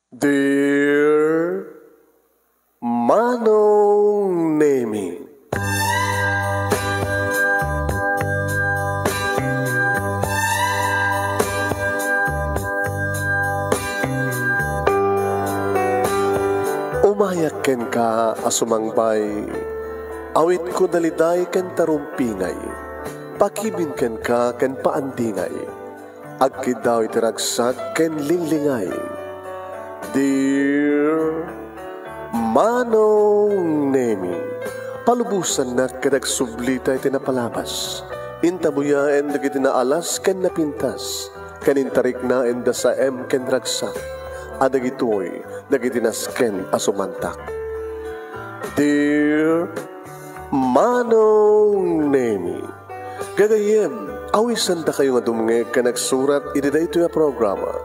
Dear Manong Nemi, umayak ken ka asumangbay, awit ko daliday ken tarumpingay, pakibin ken ka ken paandingay, agkid daw itiragsak ken linglingay. Dear Manong Nemi, palubusan na kadagsublita iti napalabas, intabuyaen dagiti naalas ken napintas, kanintarik na enda sa ken ragsak, adagitoy dagiti nasken asumantak. Dear Manong Nemi, gagayem, awisan da kayo nga dumnge ka nagsurat iti daytoy a programa.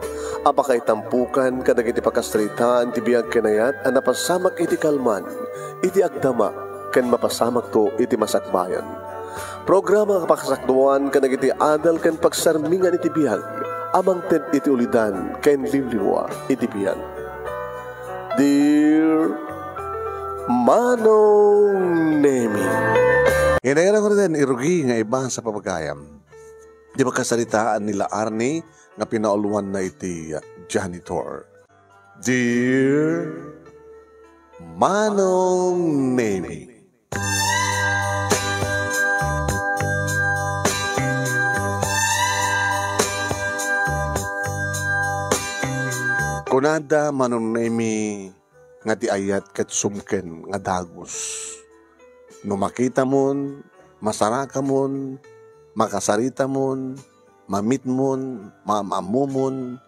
Apakay tampukan kadagiti pakastritaan ti biyag kenayat a napasamak iti kalman, iti agdama ken mapasamak to iti masakbayan. Programa kapakasakduan kadagiti adal ken pagsarmingan iti biyag, amang ted iti ulidan ken limliwa iti biyag. Dear Manong Nemi, Hinayang ko rin irugi nga iba sa papagayam. Di ba kasalitaan nila Arnie nga pinauluan na iti janitor. Dear Manong Nemi, kunada Manong Nemi nga ti ayat ket sumken nga dagos. No makita mon, masaraka mon, makasarita mon, mamit mon, mamamumon,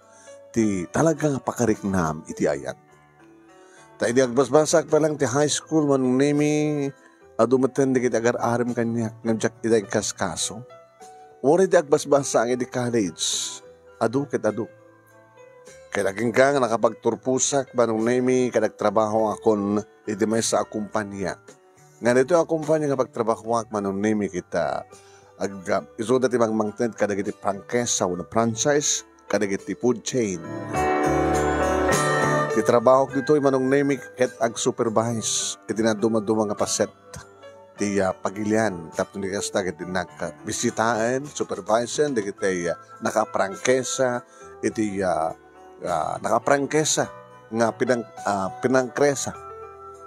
ti talagang pakariknam iti ayat. Ta idi agbasbasak pa lang ti high school Manong Nemi, adumatan di kiti agar-arim kanyak, ngajak iti kaskaso. Uri di agbasbasa ang iti college, adu ket adu. Kaya naging ka nga nakapagturpusak Manong Nemi, kadagtrabaho akon iti may sa akumpanya. Nga nito akumpanya nga pagtrabaho ak Manong Nemi kita, iso dati mangmangted kadagiti prangkesa o na franchise, kadagiti food chain. Ti trabaho dito Manong Nemi ket ag-supervise, iti na dumaduma nga paset, ti pagilian, tapos ni kasta iti nakabisitaan, supervise, iti nakaprangkesa, iti nakaprangkesa, nga pinangkresa,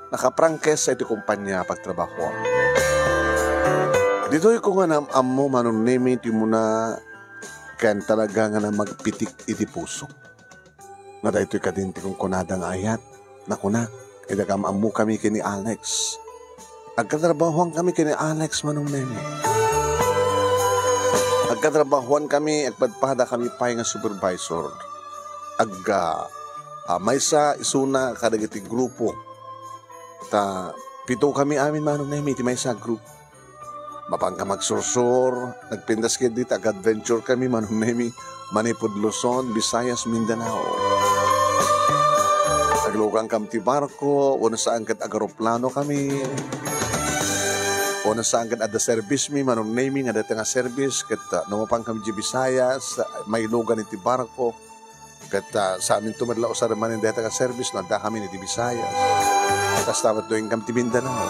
nakaprangkesa iti kumpanya pagtrabaho. Dito ko nga namamo Manong Nemi ti muna kan talaga nga na magpitik iti puso. Nga dahito kadinti kong kunadang ayat na kunak. Ida kamamu kami kini Alex. Agkatrabahuan kami kini Alex Manong Nemi. Agkatrabahuan kami, agpadpada kami pay nga supervisor. May sa isuna kadagiti grupo. Ta pito kami amin Manong Nemi ti may sa group. Mapangka magsursur, nagpindas kaya dito, ag-adventure kami, Manong Nemi, Manipod, Luzon, Visayas, Mindanao. Aglugang kam ti barko, o nasaan kat agaroplano kami, o nasaan kat ada service mi, Manong Nemi, nga dati nga service, kat namapang kami di Visayas, may lugan iti barko, kat sa amin tumadla o sa ramanin dati nga service, nanda kami ni di Visayas. Tapos tamat doing kam ti Mindanao.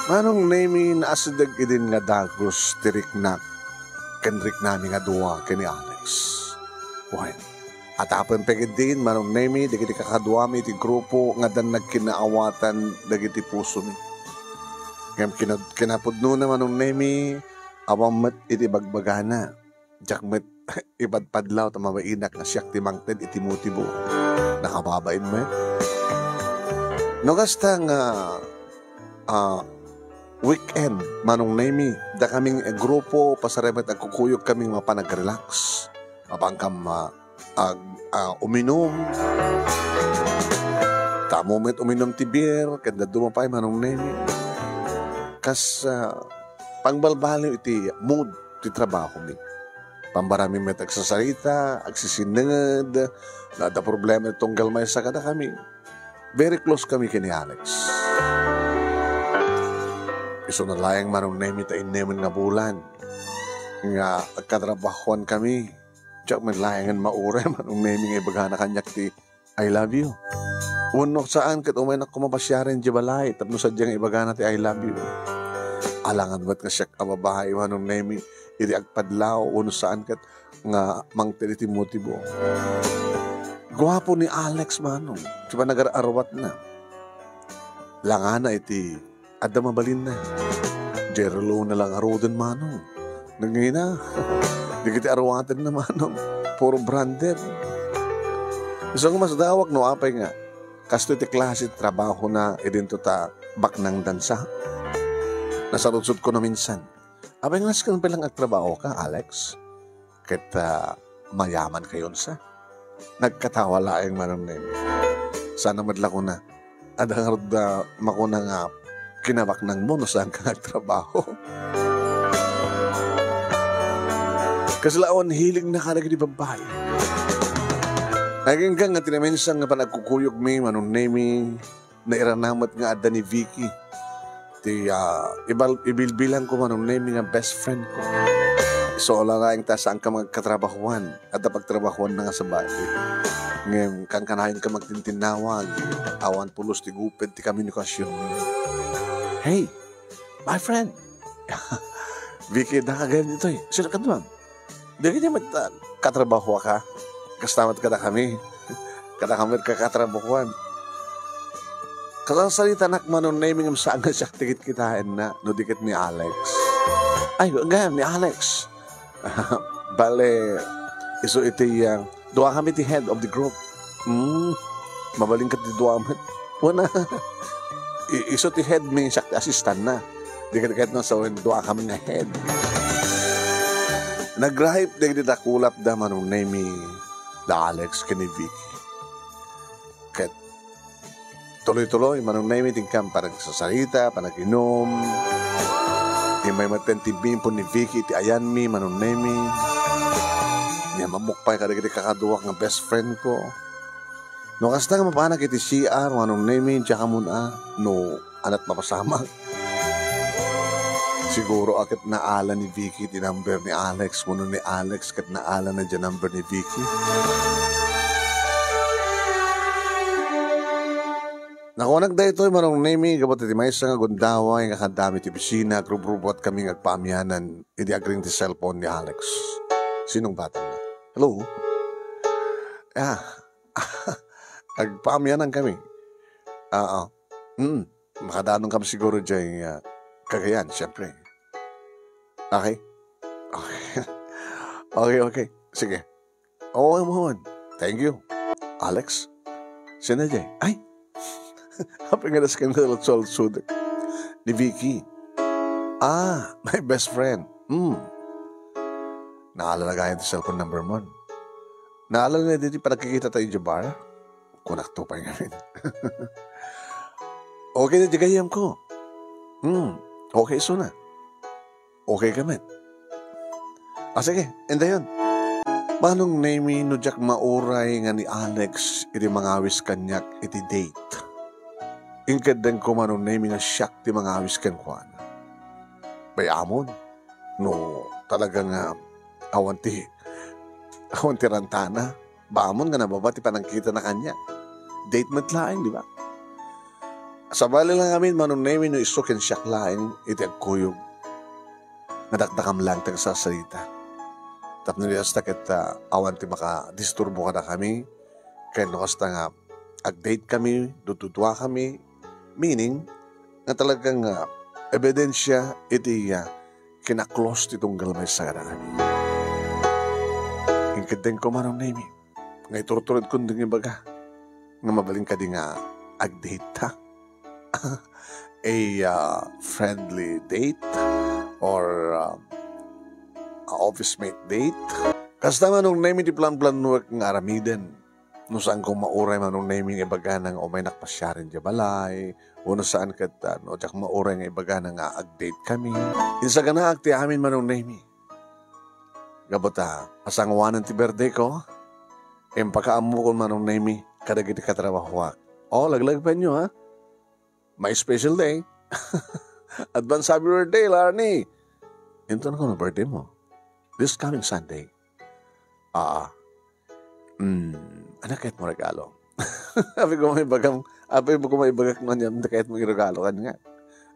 Manong Nemi naasidag idin nga dagos tiriknak kenrik nami nga duwa kini Alex. Why? At apan pegid din Manong Nemi dagiti kakaduami iti grupo nga dan nagkinaawatan dagiti puso mi. Ngam kinapudno na Manong Nemi awam met iti bagbagana. Jak met ibadpadlaw ta mabainak nga siyak ti mangted iti motibo. Nakababain met. No kasta nga weekend, Manong Nemi, da kaming grupo, pasaremet agkukuyog kaming mapanag-relax. Mapangkam uminom. Tamumet uminom ti beer, kanda dumapay Manong Nemi. Kas pangbalbaliw iti mood, ti trabaho mi. Pambarami met agsasarita, agsisinengad, nada problema itong galmay sa kada kami. Very close kami kini Alex. Iso na layang Manong Nemi ta inemen nga bulan. Nga agkatrabahuan kami. Tsak man layangan maure manong naming ibagana kanyak ti I love you. Unok saan kat umay na kumapasyarin di balay tapno sadyang ibagana ti I love you. Alangan ba't nga siya kababahay manong naming iti agpadlaw uno saan kat nga mangtili ti motibo. Gwapo ni Alex manong. Diba nag-arawat na. Langana iti adda mabalin na. Jerlo na lang arodan manong. Nangina. Di kiti arawatan na manong. Puro branded. Gusto ko mas dawak no apay nga. Kasto iti klase trabaho na idinto ta baknang dansa. Nasarutsud ko na minsan. Apay nga sikan palang agtrabaho ka, Alex. Kita mayaman kayon sa. Nagkatawa laeng manong name. Sana madla ko na. Adang da makuna nga kinabak ng mo no saan ka nagtrabaho. Kaslaon hiling na karag di babae. Naging nga tinamensang nga panagkukuyog mi manong name na iranamat nga adda ni Vicky. Ti ibilbilang ko manong name nga best friend ko. So, lang ta saan ka magkatrabahuan at pagtrabahuan na nga sa bahay. Ngayon, kanahin ka magtintinawag, awan pulos ti guped ti komunikasyon. Hey, my friend! Vicky, nakagayon dito eh. Sino ka naman? Di ka niya magkatrabaho ka? Kastamat ka na kami. Kami kakatrabahuan. Kasang salita nak manon naming ang saan nga siya tikit kitain na no dikit ni Alex. Ay, ganyan ni Alex. Bale, iso iti doa kami ti head of the group. Mabaling ka ti doa kami. Wana. Iso ti head may siya assistant na. Di ka kahit nang sawin doa kami nga head. Nag-hype di kulap da manong name da Alex kani Vicky. Kat tuloy-tuloy manong name tingkam parang sasalita, panaginom. May matentibin po ni Vicky, ti ayan mi, manong nemi. Niya mamukpay kada kiti kakaduwak ng best friend ko. No kasta nga mapanak iti CR, manong nemi, tsaka muna, no anat mapasama. Siguro akit naala ni Vicky, ti number ni Alex, muna ni Alex, kat naala na dyan number ni Vicky. Nakuanag da ito, manong nemi, gabat iti may isang agundaway, nga kadami ti bisina, grup-grupot kami ngagpaamyanan, hindi agring ti cellphone ni Alex. Sinong batang na? Hello? Agpaamyanan kami. Makadanong kami siguro dyan, Cagayan, siyempre. Okay? Okay. Sige. Oo, mohon. Thank you. Alex? Sino dyan? Ay! Happy nga na skandal at sudak ni Vicky. My best friend. Naalala ka yung cellphone number mo. Naalala na dito panagkikita tayo sa bar? Kunakto pa nga rin. Okay na digayam ko. Okay, so na. Okay ka man. Sige, enda yun. Manong name no jak mauray nga ni Alex iti mangawis kanyak iti date. Ingkadang ko manong name nga siyak ti mangawis kan kuan. Bayamon. No, talagang awan ti rantana. Bamon nga nababa ti panangkita na kanya. Date matlaing, di ba? Sa bali lang amin, manong name no isukin siyak laing iti agkuyog. Nadakdakam lang tag sa salita. Tapno niya sa awan ti maka-disturbo ka na kami. Kaya no kasta nga ag-date kami, dututwa kami. Meaning, na talagang ebidensya iti kinaklose ti tunggal may sagara kami. Hingkadeng ko manong name. Ngay turturad kunding ibaga. Nga mabaling ka di nga ag-date ta. A friendly date or office mate date. Kasta manong name iti plan-plan work nga aramiden. No saan kong mauray manong naming ibaga nga o may nakpasyarin di balay, o no saan kat no jak mauray nga ibaga nga ag-date kami. Insa gana agti amin manong naming. Gabota, asangwanan ti birthday ko, empakaamu ko manong naming kadagiti katrabaho. Laglag pa nyo ha? May special day. Advance happy birthday, Larnie. Ito na ko na birthday mo. This coming Sunday. Ah, ano kahit mo regalo? Sabi ko may bagang, sabi ko may bagak man yan, kahit mo regalo kanya.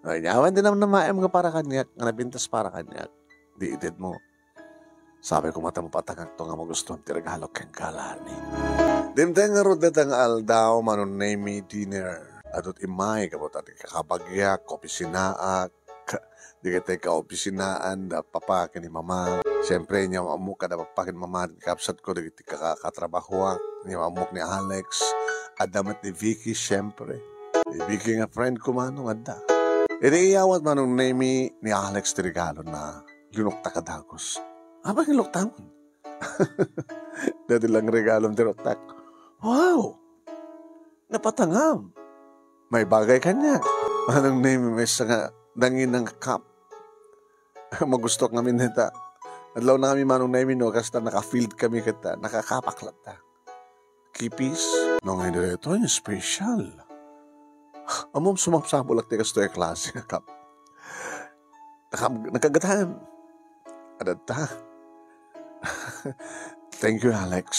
Ay, nyawan din naman na maayam nga para kanya, nga nabintas para kanya. Di edit mo. Sabi ko mata mo patangak to nga magustuhan ti regalo kang kalani. Dimteng nga rodet ang aldaw manon name dinner. Adot imay kabot at kakabagyak, opisinaak, di ka tayo ka-opisinaan, da papakin ni mama. Siyempre, niya maamuk ka da papakin mama, kapsat ko, di ka katrabahuak, niya maamuk ni Alex, adamat ni Vicky, siyempre. Ni Vicky nga friend ko manong adda. Iniiyawat manong name ni Alex ti regalo na lunokta kadagos. Aba yung loktamon? Dati lang regalong tirotak. Wow! Napatangam. May bagay kanya. Anong name may nga dangin ng cup. Magusto kami nita. Adlaw na kami manong name no, kasi naka-field kami kita. Nakakapaklat ta. Kipis. Nung hindi ito, yung special. Amom sumapsapulak ti kasto yung klase nga cup. Nakagatahan. Adata. Thank you, Alex.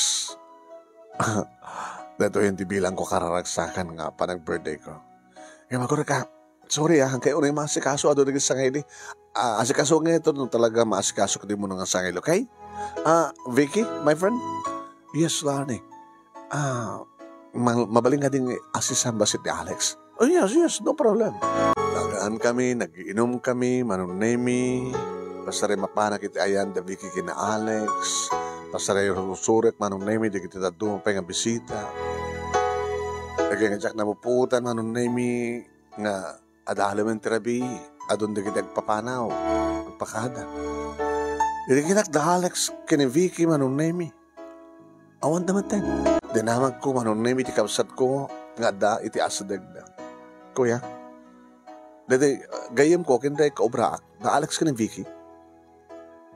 Dato yung tibilang ko kararagsakan nga pa nag-birthday ko. Kaya magkura ka, sorry kayo na yung maasikaso ado na sa ngayon. Asikaso nga ito nung talaga maasikaso ko din mo nga sa ngayon, okay? Vicky, my friend? Yes, Lani. Mabaling nga din asisan basit ni Alex. Oh, yes, no problem. Nagaan kami, nag-iinom kami, manunemi. Basta rin mapanak iti ayan, da Vicky kina Alex. Basta rin susurek, manong nemi, di kita dumang pa nga bisita. Lagi nga Jack na maputan, manong nemi, nga adalaman tirabi, adon di kita nagpapanaw, nagpakada. Di kita da Alex kina Vicky, manong nemi. Awan naman ten. Dinamag ko, manong nemi, ti kapsat ko, nga da iti asadagda. Kuya, dati gayam ko, kinday kaobraak, da Alex kina Vicky.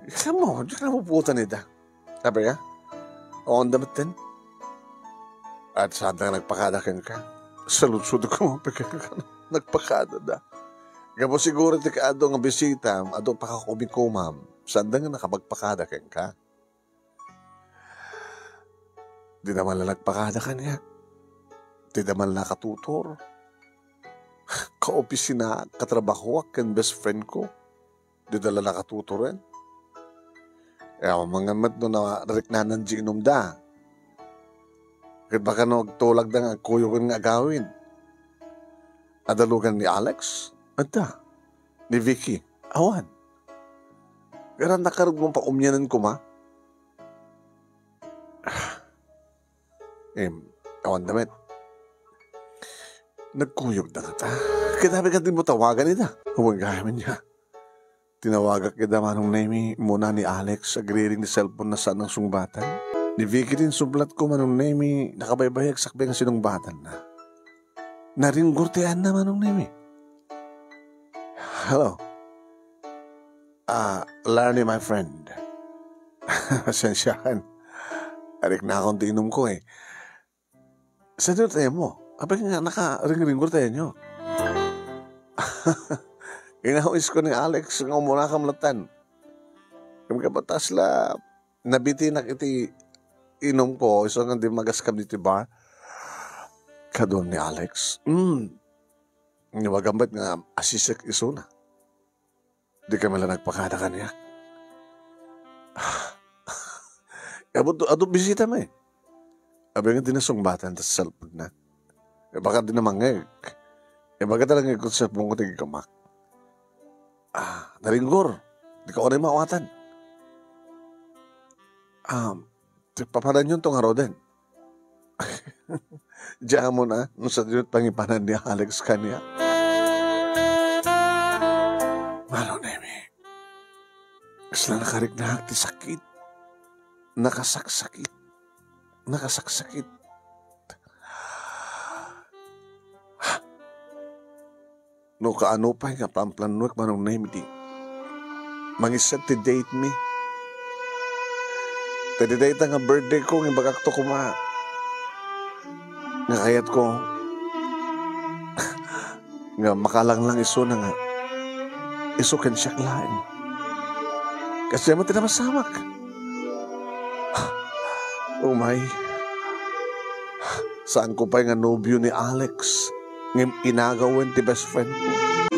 Alam mo, diyan na mapuputan nita. Sabi ka? On the matin. At saan na nagpakada ka? Salut-sud ko, nagpakada da. Gabo siguro ti kaado nga bisita, ado pakakumikumam. Saan na nga nakapagpakada ka? Di naman lang nagpakada ka niya. Di naman lang nakatutor. Ka-opisina, katrabaho, kan best friend ko. Di dala nakatutorin. Mga mat no na reknanan di inom da. Kaya baka nagtulag da nga kuyo nga agawin. Adalugan ni Alex? Ada. Ni Vicky? Awan. Kaya nakarag mong paumyanan ko ma? Awan damit. Nagkuyog na ka ta. Kaya dapat ka din mo tawagan nila. Huwag gayaman niya. Tinawagak kita manong name muna ni Alex, agriring ni cellphone na saan ang sungbatan. Ni Vicky din sublat ko manong name, nakabaybayag sakbay ang sinungbatan na. Naringgurtian na manong name. Hello. Larny, my friend. Asensyahan. Arik na akong tinom ko eh. Sa dito tayo mo, apag nga naka-ring-ringgurtian nyo. Inahawis ko ni Alex nga umuna kamlatan. Kami kabatas la, nabitinak iti inom ko, iso nga di magaskam dito bar. Kadon ni Alex. Niwagambat nga asisik iso na. Di kami lang nagpakada kaniya. Ado bisita mo eh. Abi nga dinasumbatan ta sa cellphone na. Baka dinamangeg. Baka talaga ikot sa mong kutig kamak. Naringgor. Di ka oray maawatan. Papanan yun tong araw din. Diyan mo na, nung sa dinut pangipanan ni Alex kanya. Malo, Nemi. Isla nakarik na ti sakit. Nakasaksakit. No kaano pa nga pamplanwak manong name di. Mangisat ti date me. Ti date nga birthday ko ng bagakto ko ma. Nga kayat ko nga makalang lang iso na nga. Iso kan siya klain. Kasi mo tinamasamak. Umay, saan ko pa nga nobyo ni Alex? Ngim inagawan ti best friend ko.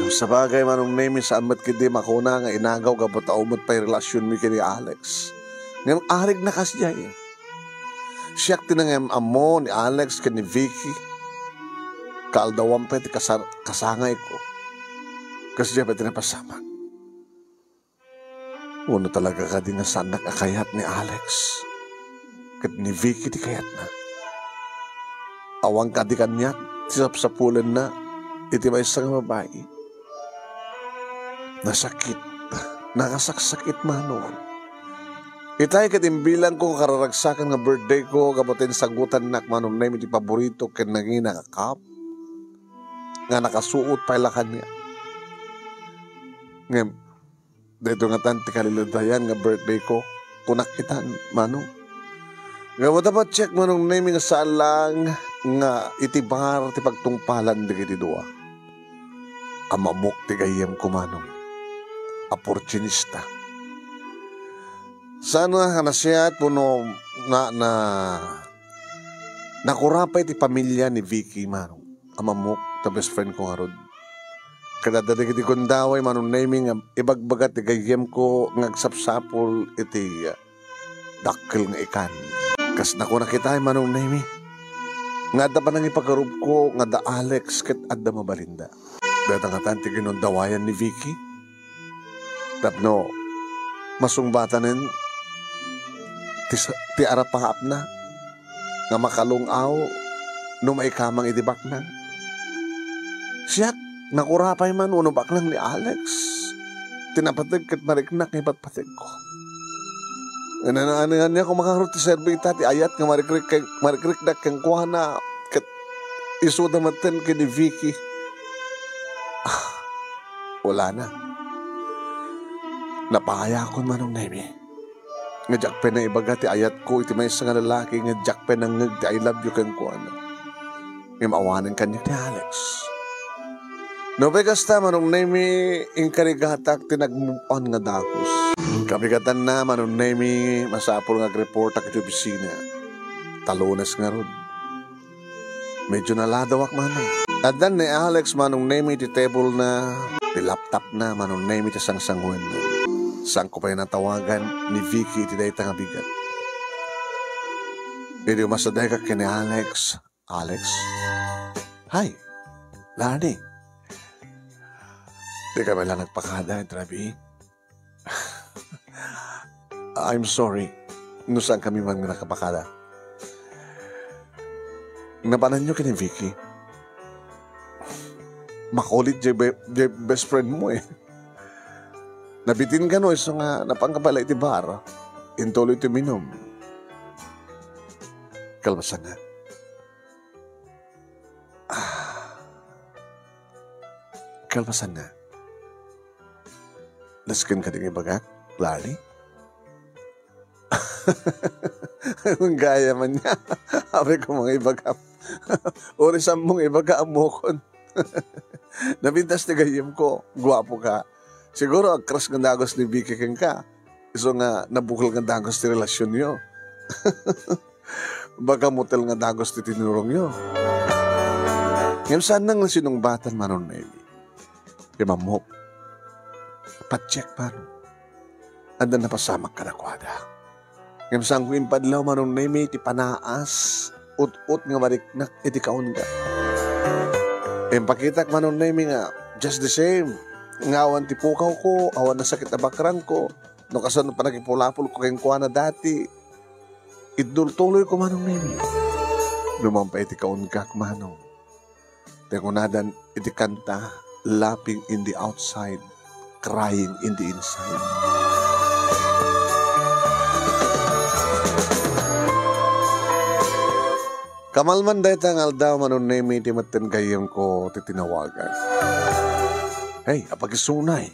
Sa bagay manong name, saan mat kidi makuna nga inagaw kapag taumot pa yung relasyon mi kini Alex. Ngim arig na kasya eh. Siyak tinangam amo ni Alex kani Vicky. Kaaldawang pa ti kasangay ko. Kasya pa tinapasamak. Uno talaga ka din nga sanak akayat ni Alex. Kat ni Vicky di kayat na. Awang ka di kanyak, sisap-sapulan na, iti may isang babae. Nasakit, nakasaksakit manon. Itay katimbilan ko kararagsakan nga birthday ko, kabutin sagutan nak manon na iti paborito ken nangin nakakap. Nga nakasuot pa ilakan niya. Ngem, dito nga tanti kaliladayan nga birthday ko, kunakitan manon. Nga mo dapat check manong name nga salang nga itibar ti pagtungpalan di kiti dua. Amamok ti gayem kumanong. Opportunista. Sana nga nasiyat puno nakurapay ti pamilya ni Vicky manong. Amamok ta best friend ko nga rod. Kada dati kiti kundaway manong naming ibagbagat ti gayem ko ngagsapsapol iti dakkel nga ikan. Kas naku nakita manong nami. Nga da pa nang ipagarup ko, nga da Alex ket adda mabalinda. Data nga tanti ginundawayan ni Vicky. Tapno, masungbatanin, ti arapangap na, nga makalungaw, no maikamang idibak na. Siyak, nakurapay man, unubak lang ni Alex. Tinapatig ket mariknak ni patpatig ko. Ano niya kung makarot ti serbita ti ayat nga marikrik dak kang kuhana ket isuda maten kini Vicky. Wala na. Napahaya ko manong nemi. Nga jakpen na ibaga ti ayat ko iti may nga lalaki nga jakpen na ngag ti I love you kang kuhana. Nga maawanan kanya ti Alex. No pagkasta manong nemi inkarigatak tinag-move on nga dakos. Kabigatan na manong nemi masapol nga report ak iti opisina. Talunas nga rod. Medyo naladawak manong. At dan ni Alex manong nemi iti table na, ti laptop na manong nemi iti sangsangwen na. Saan ko pa yung natawagan ni Vicky iti dayta nga bigat. Hindi masaday ka kini Alex. Alex? Hi, Lani. Di kami lang nagpakada, Travi. I'm sorry. No saan kami man nakapakada. Napanan nyo kini Vicky. Makulit jay best friend mo eh. Nabitin ka no, iso nga napangkapala iti bar. Intuloy iti minom. Kalmasan na. Kalmasan na. Laskin ka din ibagak, Lani? Ang gaya man niya. Sabi ko mga ibagam. Orisam mong ibagam mo kon. Nabintas ni gayim ko. Guwapo ka. Siguro ang crush ng dagos ni Vicky keng ka. Iso nga nabukol ng dagos ti relasyon nyo. Baka mutel nga dagos ti tinurong nyo. Ngayon saan nang sinungbatan manon na ili? Imamok. Pacheck paano. Anda na pasamak ka na kwada. Ngayon saan ko impadlaw manon na ili ti panaas. Ut-ut nga mariknak iti kaon ka. Pakitak manon na ili nga just the same. Nga awan ti pukaw ko, awan na sakit na bakran ko. No kasan pa nagipulapol ko kayong kuha na dati. Idultuloy ko manong nemi. Lumampay iti kaungkak manong. Tekunadan iti kanta, laughing in the outside, crying in the inside. Kamalman dahi tangal daw manong nemi iti maten gayem ko titinawagan. Hey, apagisunay.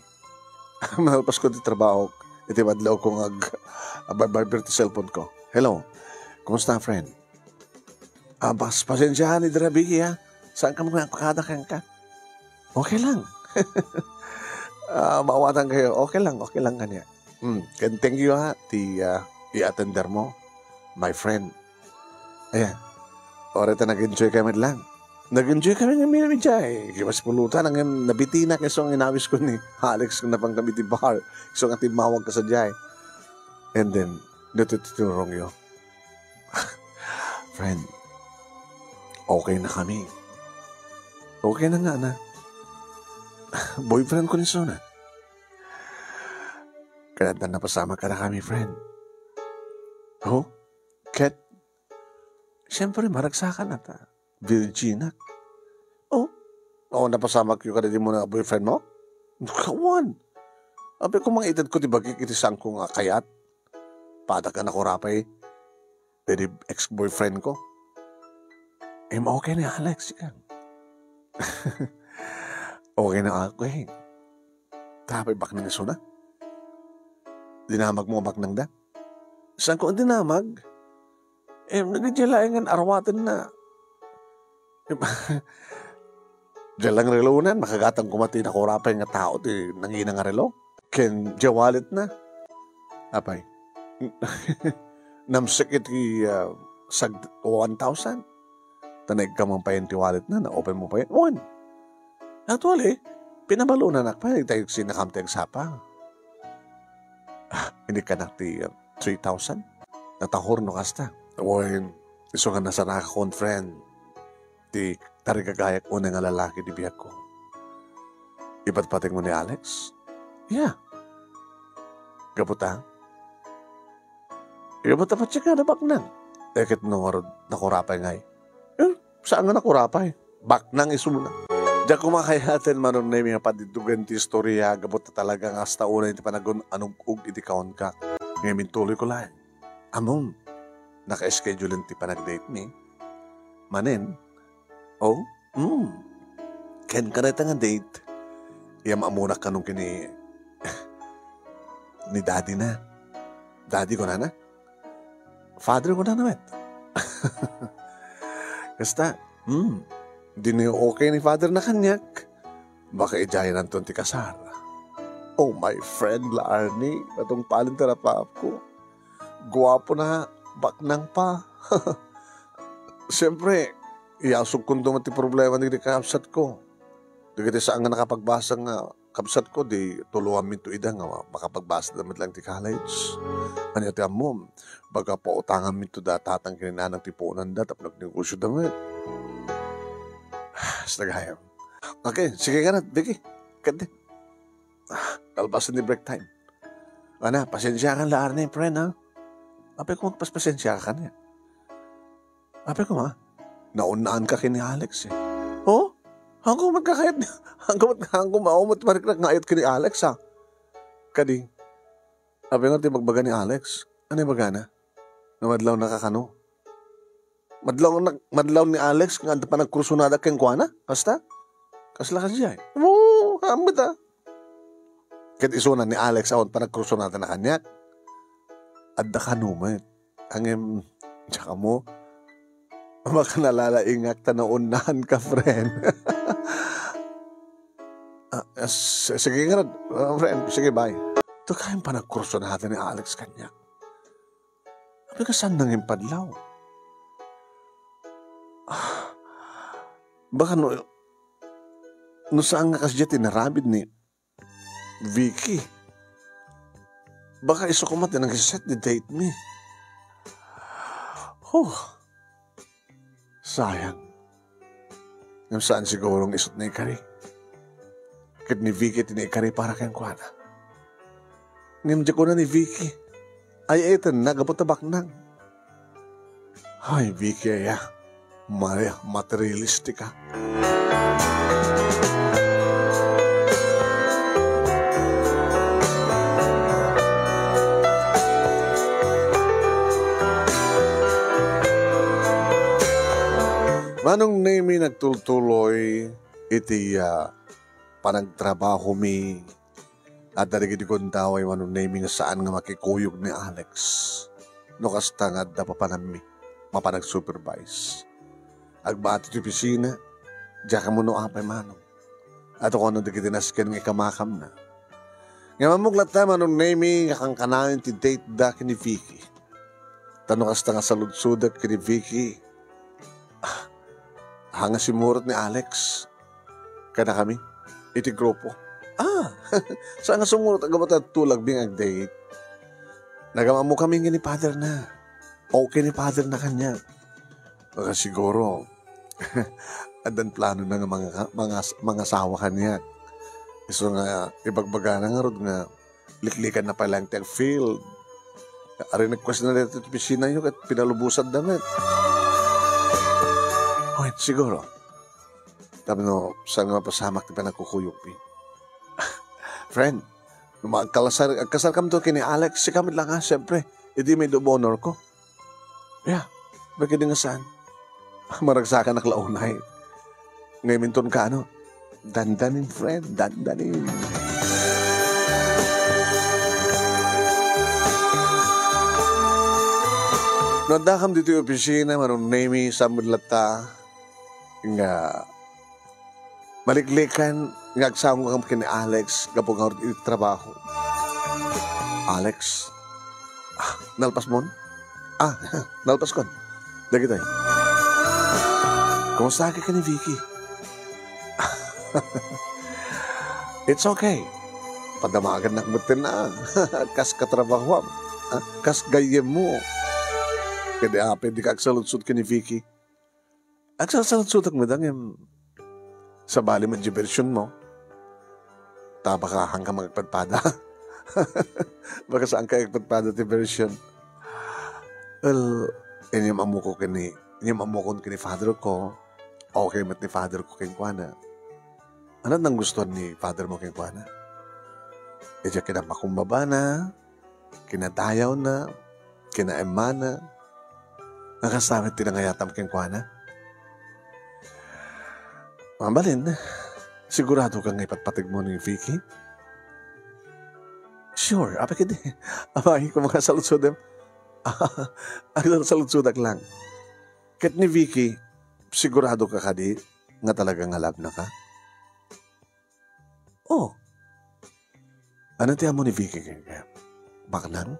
Malpas ko ti trabaho. Iti madlaw kong barber ti cellphone ko. Hello, kumusta friend? Pasensyahan ni Drabi ha. Saan ka mga pakada kang ka? Okay lang. Maawatan kayo. Okay lang kanya. Thank you ha. I-attender mo. My friend, Ayan. Orita nag-enjoy kami lang. Nag-enjoy kami ng minamidya. Kimas pulutan ang nabitina kesong inawis ko ni Alex kung napang kami ti bar. Kesong ating mawag ka sa jay. And then, natututurong yun. Friend, okay na kami. Okay na nga na. Boyfriend ko ni Sona. Kaya napasama ka na kami, friend. Oh, Kat, siyempre maragsakan na ta. Virgina. Oh, napasama ko ka na din mo na boyfriend mo? Kawan. Abe ko mga edad ko, diba kikitisang ko nga kayat? Pada ka na kurapay. Dari ex-boyfriend ko. Okay na Alex, yan. Okay na ako eh. Tapay bak ng iso na. Dinamag mo bak ng da. Saan ko ang dinamag? Nagdilayan arawatan na. Diyan lang relonan, makagatang kumati na kurapay nga tao ti nangina nga relo. Ken jawalit na. Apay. Namsik iti sag 1,000. Tanay ka mong payan ti wallet na open mo pa yan. 1. Actually, pinabalunan na pa. Tayo sinakamteng sapa. Hindi ka na ti 3,000. Natahor no kasta. When iso nga nasa nakakon friend. Ti tarigagayak una nga lalaki di biyak ko. Iba't pating mo ni Alex? Yeah. Gaputa? Gaputa pa siya ka na baknang. Ekit no nakurapay ngay. Saan nga nakurapay? Baknang iso mo na. Diyan kumakayatin manon na yung mga padidugan ti istorya. Gaputa talaga nga hasta una iti panagon anong ug iti kaon ka. Ngayon tuloy ko lang. Among, naka-schedule ti panag-date ni. Manin, ken ka na nga date. Iya maamunak ka nung kini ni daddy na. Daddy ko na. Father ko na naman. Kasta, di niyo okay ni father na kanyak. Baka ijayan ang ti kasar. Oh, my friend, Larnie, natong palin tarapap ko. Guwapo na, baknang pa. Siyempre, iyasog kong dumati problema ni kapsat ko. Di kati saan nga nakapagbasa nga kapsat ko, di tuluhan minto ida nga makapagbasa damit lang ti college. Ano yata mo, baga pa utangan minto datatang kininanang tipunan da, tap nagnegosyo damit. Stagayam. Okay, sige ka na, Vicky. Kante. Kalbasan ni break time. Ana, pasensya ka laar na yung friend, ha? Apay ko magpaspasensya ka na. Apay ko, ha? Naunaan ka kini Alex, eh. Oh? Hanggang magkakayat niya. Hanggang maumot mariknak nga ayat kini Alex, ha? Kadi. Apay nga tayo magbaga ni Alex. Ano yung baga na? Namadlaw na kakano? Madlaw ni Alex nga pa nagkursunada keng kuana? Basta? Kasla ka siya, eh. Oo, hamad, ha? Kahit isunan ni Alex awon pa nagkursunada na kanya. Adda ka numat. Ang tsaka mo, baka nalalaingak ta na unahan ka, friend. Sige nga, friend. Sige, bye. Ito kayang pa nagkursunada ni Alex kanya. Sabi ka saan nang impadlaw? Baka no saan nga kasi dyan tinarabid ni Vicky. Baka iso kumat na nag-set the date me. Sayang. Ngam saan sigurong isot na ikari. Kit ni Vicky tinaikari para kayang kuwana. Ngam dyan ko na ni Vicky. Ay eto nagabot na baknang. Ay Vicky ay materialistic ka. Manong nami nagtultuloy iti panagtrabaho mi at darigid ko taway manong nami nga saan nga makikuyog ni Alex. No kasta nga da papanami mapanag-supervise. Agbaati ti opisina, diya ka mo no apay manong. At ako ano dikitinaskin nga ikamakam na. Nga mamuglat na manong nami nga kang kanayon ti date da kini Vicky. Tanong kasta nga saludsudak kini Vicky. Hanga si Murot ni Alex. Kana kami, iti grupo. Saan nga sumurot ang tulag bing date? Nagama mo kami ni Father na. Okay ni Father na kanya. Baka siguro, andan plano na nga mga asawa kanya. So nga, ibagbaga na nga rod nga, liklikan na palang tag field. Ari nag-question na dito sa pisina yun at pinalubusan damit. Wait, siguro. Sabi no, saan nga mapasamak di pa nagkukuyupi. Friend, agkasal kami to kini Alex, si kami lang nga, siyempre. Hindi may double honor ko. Yeah, bakit din nga saan? Maragsakan na klaunay. Ngayon minton ka, ano? Dandanin, friend, dandanin. Nandakam dito yung opisina, marong name sa mulata, nga maliklikan, nga agsamo kang kini Alex, kapag nga rin trabaho. Alex? Nalpas mo? Nalpas ko. Dagi tayo. Kumusta ka ni Vicky? It's okay. Padamagan na kumutin na. Kas katrabaho. Kas gayem mo. Kaya pwede ka agsaludsud ka ni Vicky. Agsaludsud ang madang yung sa bali man diversion mo. Taba ka hanggang magpadpada. Baka saan ka magpadpada diversion. Well, inyong amukon kini father ko. Okay mat ni father ko kay Kuana. Ano nang gusto ni father mo kay Kuana? Edya kinapakumbaba na, kinadayaw na, kinaema na, nakasamit tinangayatam kay Kuana. Mabalin, sigurado kang ipatpatig mo ni Vicky? Sure, apa kiti. Apahin ko mga saludsod dem. Ang saludsudak lang. Kat ni Vicky, sigurado ka kadi nga talagang alab na ka? Oh. Ano tiyan mo ni Vicky kaya? Baklang?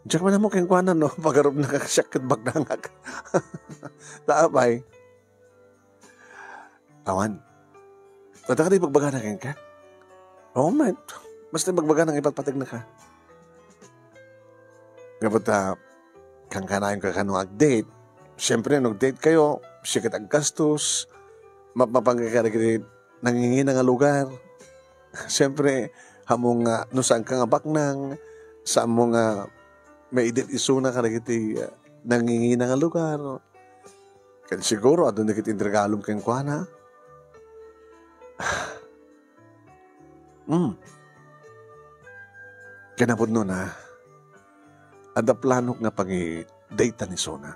Diyak man mo kayong kwanan, no? Pagarob na kakasyak at bagnangag. Taapay. Awan. Bata ka di pagbaga na kayong ka? Oh, man. Basta bagbaga nang ipatpatig na ka. Kapag kang kanayon ka kanong ag-date, siyempre, nag-date kayo, sikat ang gastos, mapapangkakarig nangingin nga lugar. Siyempre, hamong no saan ka nga baknang, saan mo nga may edit isuna ka nagiti nangingin nga lugar. Kaya siguro, adon nakit indragalom kayong kuana. Kinapod nun ada plano nga pang-date ni Sona.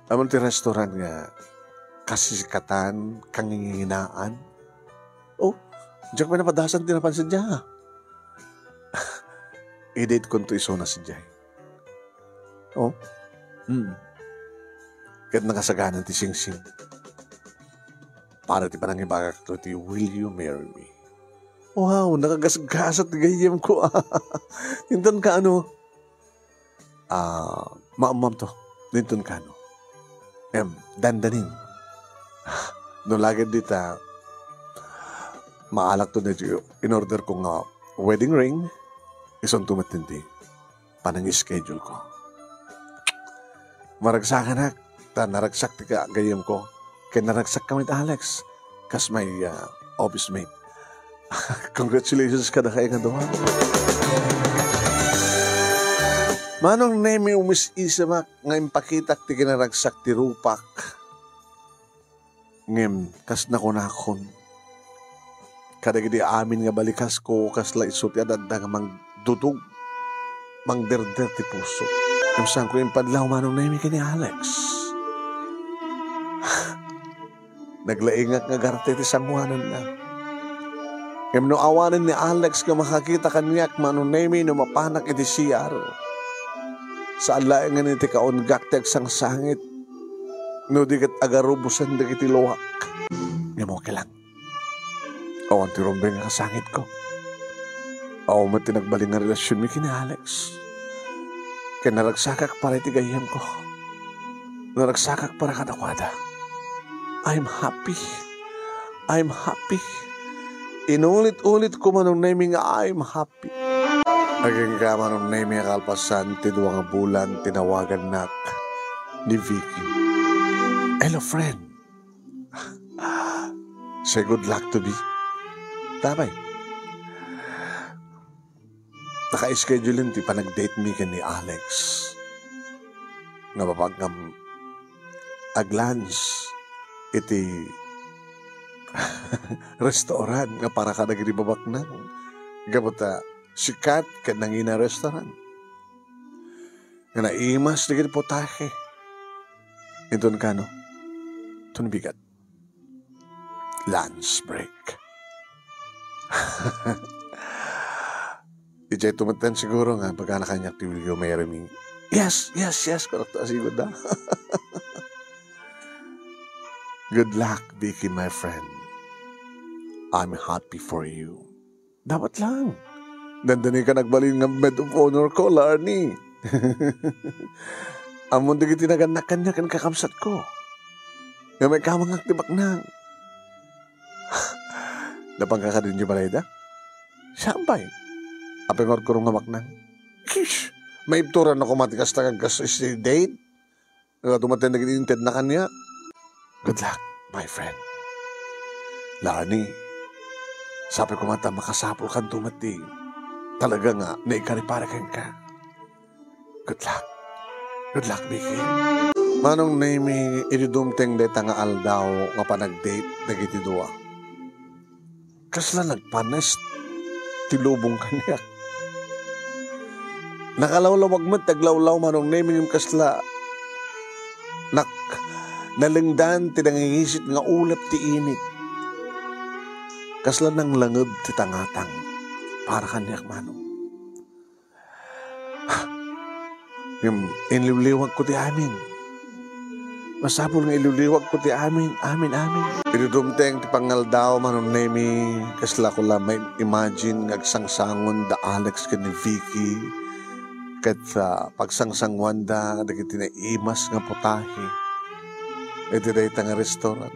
Amon ti restaurant nga kasisikatan, kanginginaan. Oh, diyak may napadasan din napansin niya. I-date ko to Sona si Jay. Oh, Kaya't nakasaganan ti Sing-Sing. Para ti panang ibagak to ti Will You Marry Me? Wow, nakagasgasat gayem ko. Hinton ka ano? Maamam to. Hinton ka ano? Dandanin. No lagad dita, maalak to na in order kong wedding ring, isang tumatindi. Panang schedule ko. Maragsakan na. Naragsak ti ka gayem ko. Kaya naragsak kami ni Alex. Kas may office mate. Congratulations ka na kayo nga doon. Manong nemi umis-isamak nga impakitak ti kinaragsak ti rupak. Ngem, kas nakunakon. Kadagidi amin nga balikas ko, kas la isot yadad nga mangdudug, mangderder ti puso. Ngem saan ko impadlaw manong nemi ka ni Alex. Naglaingak nga garte ti sanguanan na. Ngem no awanin ni Alex nga makakita kanyak manunemi no mapanak iti siyar. Sa alaeng nga niti kaungak ti agsang sangit. No di kat agarubusan di kiti luwak. Ngem okay lang. Awan ti rumbeng nga kasangit ko. Ako mo tinagbaling nga relasyon mi kini Alex. Kaya naragsakak para itigayam ko. Naragsakak para kadakwada. I'm happy. I'm happy. Inulit-ulit ko manong naming I'm happy. Naging ka manong naming kalpasan, tiduwa nga bulan, tinawagan nak ni Vicky. Hello, friend. Say good luck to be. Tabay. Naka-schedule ti pa nag-date mi ka ni Alex. Napapagam aglans iti restaurant nga para ka nagribabak na. Gabuta sikat ka nangina restaurant. Nga naimas na gini potahe. Ito ka no? Ito bigat. Lunch break. Ijay tumatan siguro nga pagka nakanyak ti Will you marry me? Yes. Correct. Asigod na. Good luck, Vicky, my friend. I'm happy for you. Dapat lang. Dandani ka nagbalin ng med of honor ko, Larnie. Amon di kitinagan niya kan kakamsat ko. Nga may kamang aktibak na. Napangka ka din niyo balay da? Siyambay. Apengor ko rong ngamak na. Kish! May ipturan ako matikas na kagas date. Nga tumatin nag-inted na kanya. Good luck, my friend. Larnie, sabi ko mata makasapol ka dumating. Talaga nga, naikaripara ka. Good luck. Good luck, Vicky. Manong naming idudumteng deta nga aldaw nga pa nag-date nagitidua. Kasla nagpanes, tilubong kanya. Nakalawlawag mo, taglawlaw manong naming yung kasla. Nalingdan, tinangingisit nga ulap ti init. Kasla nang langab ti tangatang. Para kanyak manong. Yung iniliwag ko ti amin. Masapol nga ililiwag ko ti amin. Amin. Pinudumteng ti pangaldaw manong nemi. Kasla ko lang may imagine ngagsangsangon da Alex ka ni Vicky. Kat pagsangsangwan da dagiti na imas nga potahe. Iti dahi nga restaurant.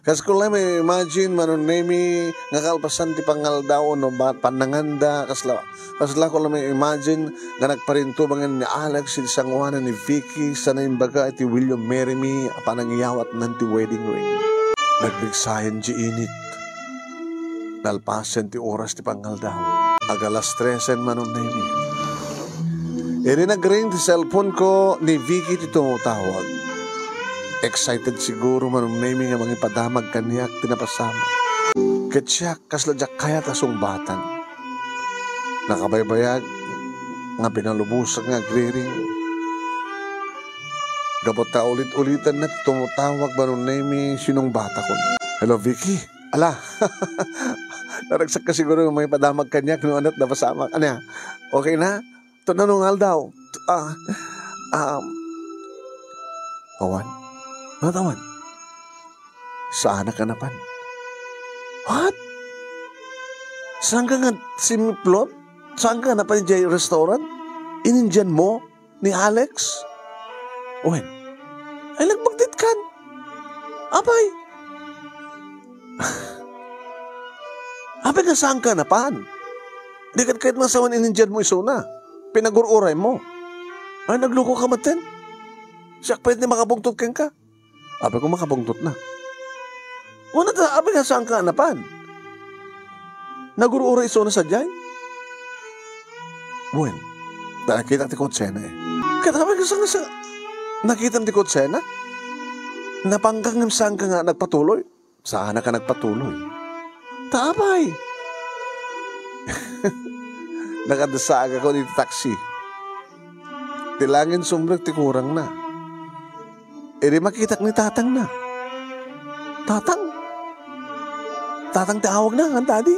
Kas ko lang may imagine manong nemi nga kalpasan ti pangaldaw no pananganda. Kasla ko lang may imagine nga nagparinto bangan ni Alex si sangwanan ni Vicky sana yung baga iti will you marry me panangiyawat ng ti wedding ring. Nagbigsayan di init. Nalpasan ti oras ti pangaldaw. Agalas 3 manong nemi. Iri nag-ring ti cellphone ko ni Vicky ti tumutawag. Excited siguro manong naming nga mga ipadamag kaniyak tinapasama. Katsyak kasladyak kaya tasong batan. Nakabaybayag nga pinalubusag nga agriring. Gabot ta ulit-ulitan na tumutawag manong naming sinong bata ko. Hello Vicky, ala. Naragsak ka siguro nga mga ipadamag kaniyak nung anat napasama. Ano okay na? Ito na nungal daw. Pawan. Natawan. Saan ka napan? What? Saan ka nga simplot? Saan ka napan dyan restaurant? Inindian mo ni Alex? When? Ay nagbagtit kan. Apay. Apay ka saan ka napan? Di ka kahit masawan inindian mo isuna. Pinagururay mo. Ay nagluko ka matin. Siyak pwede makabungtot ka. Abe ko makabungtot na. Una ta, abe nga saan ka anapan? Naguro-ura iso na sadyay? Buen, nakita ti Kotsena eh. Kaya abe ka saan sa... Nakita ti Kotsena? Napanggang saan ka nga nagpatuloy? Saan ka nagpatuloy? Tabay! Nakadasaga ko ni taxi. Tilangin sumbrek ti kurang na. Eri makitak ni tatang na. Tatang ti awag na ang daddy.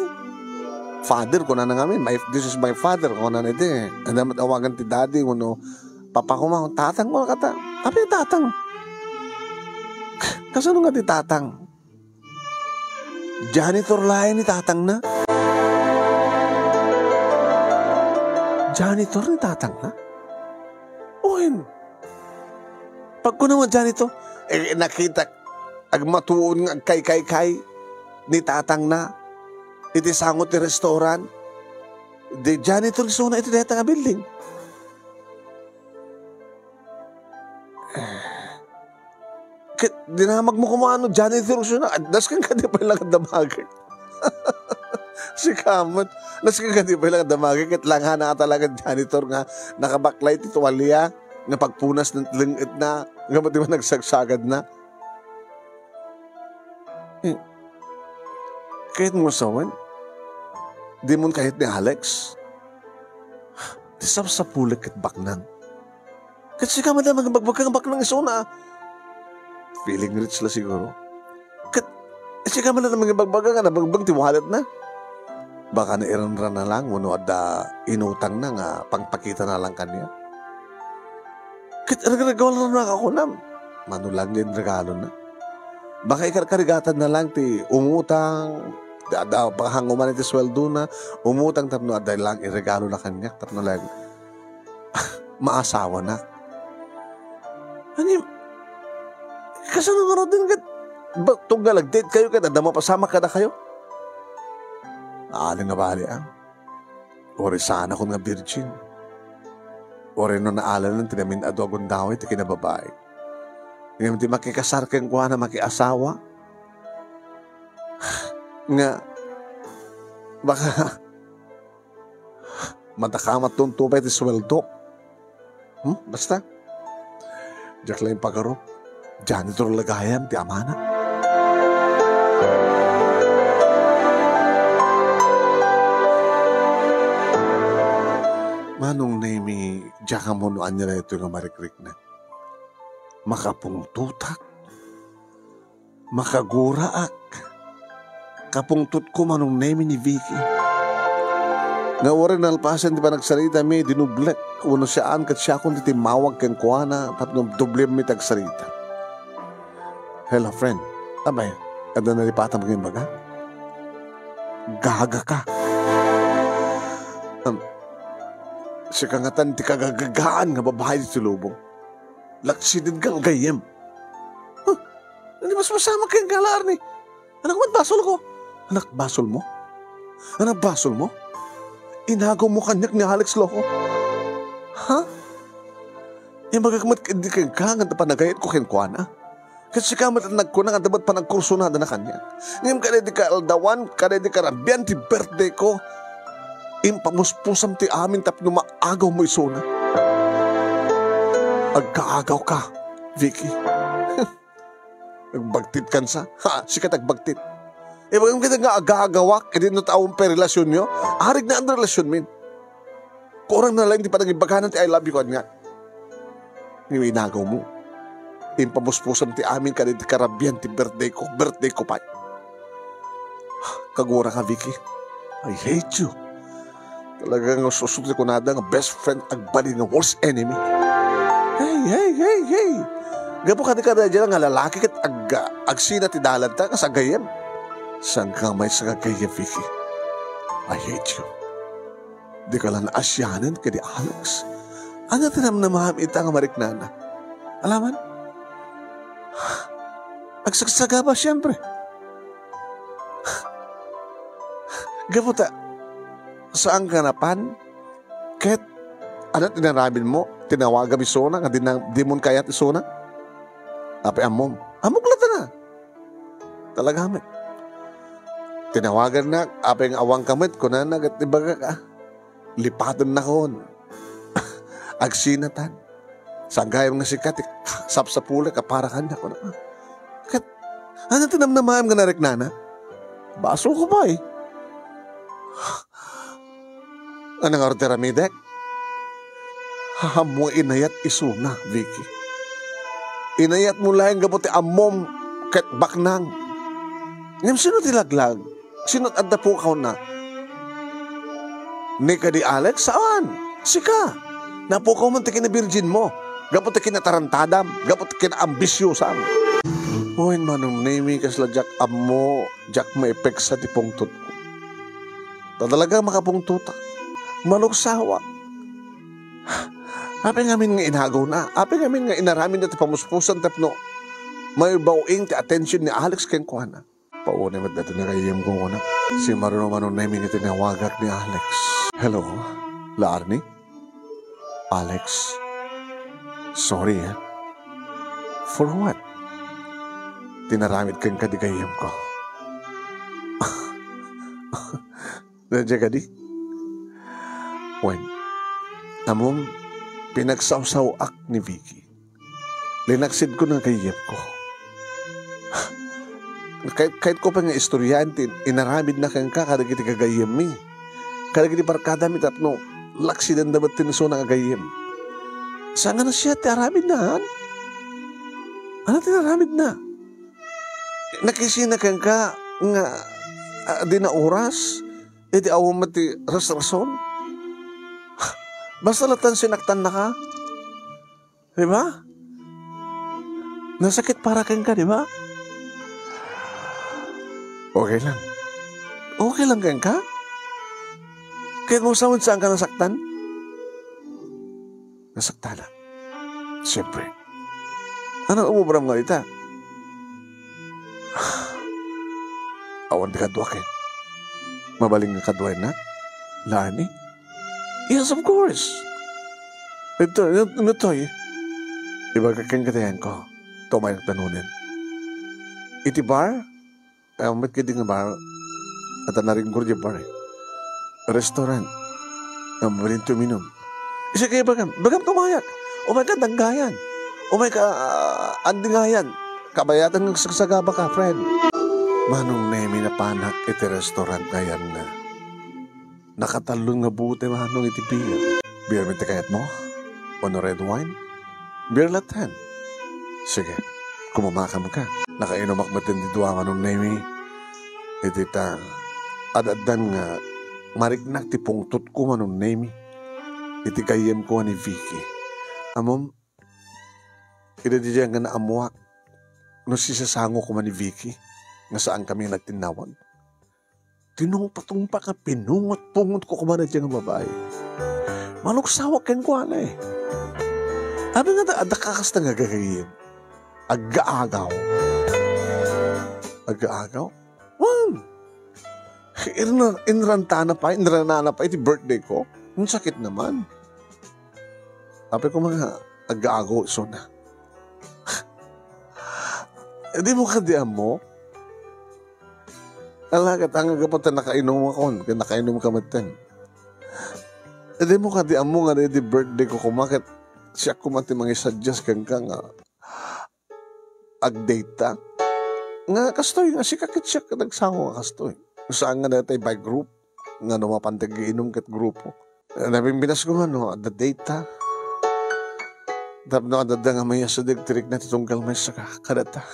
Father ko na namin. This is my father ko na nito eh. Ang damat awagan ti daddy ko no. Papa ko ma, tatang mo kata. Tapi tatang. Kasano nga ti tatang? Janitor lain ni tatang na. Janitor ni tatang na? Uhin. Pag ko naman janitor, nakita, agmatuon nga kay ni tatang na, iti sangot ni restaurant, di janitor so na iti deta nga building. Dinamag mo kumano, janitor so na, das kang kadi pa lang damagay. Si Kamot, das kang kadi pa lang damagay, kat lang na talaga janitor nga, nakabacklight ito walya, nga pagpunas ng lingit na, nga ba di ba nagsagsagad na? Kahit mo sawan, di mo kahit ni Alex, di sa pulik at baknang. Kasi ka madama magbag kang baknang iso na, feeling rich la siguro. Kasi ka madama magbag nga, nabagbag tiwalat na. Baka na iranran na lang, wano ada inutang na nga, pangpakita na lang kanya. Kahit nagagawa na ako na, manulang din regalo na. Baka ikarigatan na lang ti umutang, baka hanguman iti sweldo na, umutang tapno dahil lang iregalo na kanya, tapno lang maasawa na. Ano kasano nga din kat, tunggal date kayo kat, adama pasama ka na kayo? Aling nga bali ang, ori sana ko nga virgin. Ori no naalala ng tinamin adogon daw iti kinababae. Ngayon di makikasar kang kuha na makiasawa. Nga, baka matakamat tong tupay ti sweldo. Basta. Diyak lang yung pagaro. Janitor lagayam ti amana. Manong naimi, diyak mo noan niya na ito yung marikrik na. Makapungtutak, makaguraak, kapungtut ko manong naimi ni Vicky. Nga warin nalpasan di ba nagsalita may dinublek, uno siyaan kat siya kung titimawag kang kuwana, tapos doble may tagsalita. Hello friend, abay, kada nalipatan mo kayong baga? Gaga ka. Si kangatan ti kagagagaan nga babae di tulubong. Laksidin kang gayem. Hindi mas masama kayong galar ni. Anak, ba't basol ko? Anak, basol mo? Anak, basol mo? Inagaw mo kanyak ni Alex Loco. Ha? Magagamat hindi kayong kangan na panagayat ko kayong kuwana. Kasi kamat at nagkunang at dapat panagkursunada na kanya. Ngayon ka di ka aldawan, ka di ka rabian ti birthday ko. Impamuspusam ti amin tapno maagaw mo isuna. Agkaagaw ka, Vicky. Nagbagtit kan sa? Ha, sikat agbagtit. Bagang kita nga agaagawak, hindi no taong per relasyon nyo. Arig na ang relasyon min. Kurang na lang, di pa nagibaganan ti I love you kan nga. Inagaw mo. Impamuspusam ti amin ka di karabian ti birthday ko pa. Kagura ka, Vicky. I hate you. Talagang susukli ko nada nga best friend agbali nga worst enemy. Hey. Gapo ka di ka na dyan nga lalaki kat agsina ti dalanta ka sa gayem. Saan ka may sa gayem, Vicky? I hate you. Di ka lang naasyanan ka di Alex. Ano tinam na maham ita nga mariknana? Alaman? Agsagsaga ba siyempre? Gapo ta, saan ka napan? Ket, ano tinaramin mo? Tinawaga mi sona, nga di mo kaya ti sona? Ape amom. Amuglata na. Talaga amit. Tinawagan na, ape ang awang kamit, kunan na, gat ibaga ka. Lipatan na kon. Agsinatan. Sanggayam nga sikat, sapsapula ka para kanya ko na. Kat, ano tinamnamayam nga nariknana? Baso ko ba eh? Anong order amidek? Mo inayat isuna, Vicky. Inayat mo lang gabuti amom ket baknang. Ngam sino tilaglag? Sino adda po ka na? Ni ka di Alex? Saan? Sika. Napukaw man tikin na virgin mo. Gabuti kinatarantadam. Gabuti kinaambisyosam. Huwin manong name kasla Jack amo, Jack maipek sa tipong tut ko. Talaga makapungtutak. Maluksawa. Api ngamin nga inagaw na. Api ngamin nga inaramin na ti pamuspusan tapno. May bauing ti attention ni Alex keng kuha na. Paunay mat natin na kayem ko na. Si Maruno na yung tinawagak ni Alex. Hello, Laarni? Alex? Sorry, eh. For what? Tinaramid kang kadigayem ko. Nadya ka di? When? Among pinagsawsaw-ak ni Vicky. Linaksid ko ng kayem ko. Kahit ko pa nga istoryante, inaramid na kang kakaragiti kagayem mi. Karagiti barkada mi tapno, laksidan dapat tiniso ng kagayem. Saan nga na siya, tiaramid na, han? Ano tinaramid na? Nakisina kang ka, nga, di na oras, di awam mati ras-rason. Basta latan sinaktan na ka. Diba? Nasakit para kang ka, diba? Okay lang. Okay lang kang ka? Kahit mo saan ka nasaktan? Nasaktan na. Siyempre. Ano umubram nga ita? Awan di kadwa kayo. Mabaling nga kadwa na? Lani? Yes, of course. Ito eh. Iba kakang katayan ko. Tumay ang tanunin. Iti bar? Mat kiti nga bar. At naring gurja bar eh. Restaurant. Mabalin tuminom. Isa kayo bagam tumayak. Oh my God, nanggayan. Oh my God, andingayan. Kabayatan ng sagsagaba ka, friend. Manong nemi na panak iti restaurant ngayon na. Nakatalong nga buti manong iti beer. Beer mit kayat mo? Ono red wine? Beer latan. Sige, kumumakam ka. Nakainumak matin di duwa manong nemi. Iti ta, adadan nga, marignak ti pungtot ko manong nemi. Iti kayem ko ni Vicky. Amom, idadidya nga naamuak. No sisasango ko man ni Vicky. Nga saan kami nagtinawag. Tinumpa-tumpa ka, pinungot-pungot ko kumana dyan ang babae. Maluksawag kang kuha na eh. Abi nga adakakas na nga gagawin. Agaagaw. Agaagaw? Inrantana pa, inranana pa, iti birthday ko. Ang sakit naman. Sabi ko mga agaagaw, so na. Hindi mo kadiam mo? Alagat, ang agapot na nakainom ako. Nakainom ka matin. Hindi mo kadiam mo nga di birthday ko kumakit. Siya kumati mga suggest kang ka nga agdata. Nga kastoy, nga si kakit siya nagsango nga kastoy. Saan nga natin by group. Nga numapantag inom kat grupo. Nabing binas ko nga no, the data. Tapos no, adada nga may asadig tirik na titunggal may saka kadata.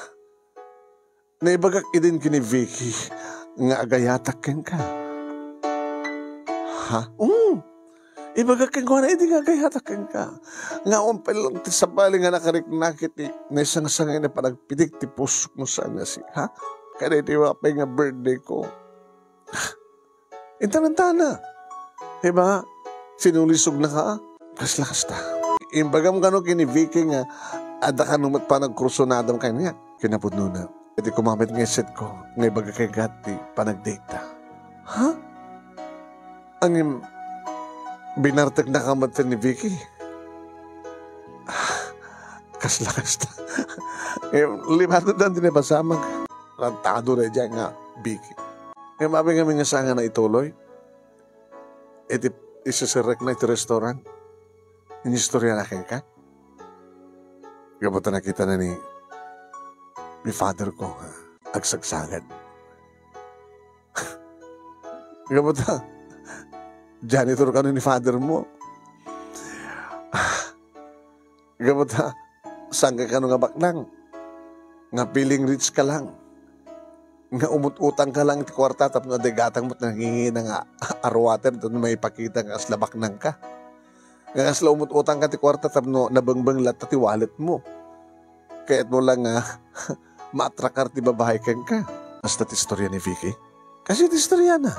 Naibagak idin kini Vicky nga agayatak keng ka. Ha? Ibagak keng ko na idin nga agayatak keng ka. Nga umpel lang ti sabali nga nakariknakit na isang sangay na panagpidik ti pusok mo sana si. Ha? Kaya iti wapay nga birthday ko. Intanantana. Diba? Sinulisog na ka. Lakas-lakas ta. Imbagam ka no kini Vicky nga ada ka numat pa nagkrusonadam kayo niya. Kinapudno na. Iti kumamit nga set ko, ngay baga kay gati, panagdata. Ha? Ang binartag na kamatan ni Vicky. Kasla-kas ta. Limado dan din na pasamag. Rantado na dyan nga, Vicky. Ngayon mabing kami nga sanga na ituloy. Iti isasirek na iti restaurant. Inistorya na kayo ka. Gabata nakita na ni father ko, agsagsagan. Gabata, janitor ka ni father mo. Gabata, sangga ka nga baklang. Nga piling rich ka lang. Nga umut-utang ka lang iti kwarta tapos na degatang mo't nangingi na nga arwater doon may ipakita nga aslabak nang ka. Nga asla umut-utang ka iti kwarta tapos no, nabangbang lahat ti wallet mo. Kaya't mo lang nga matrakar ti babahay kang ka. Basta ti istorya ni Vicky. Kasi ti istorya na.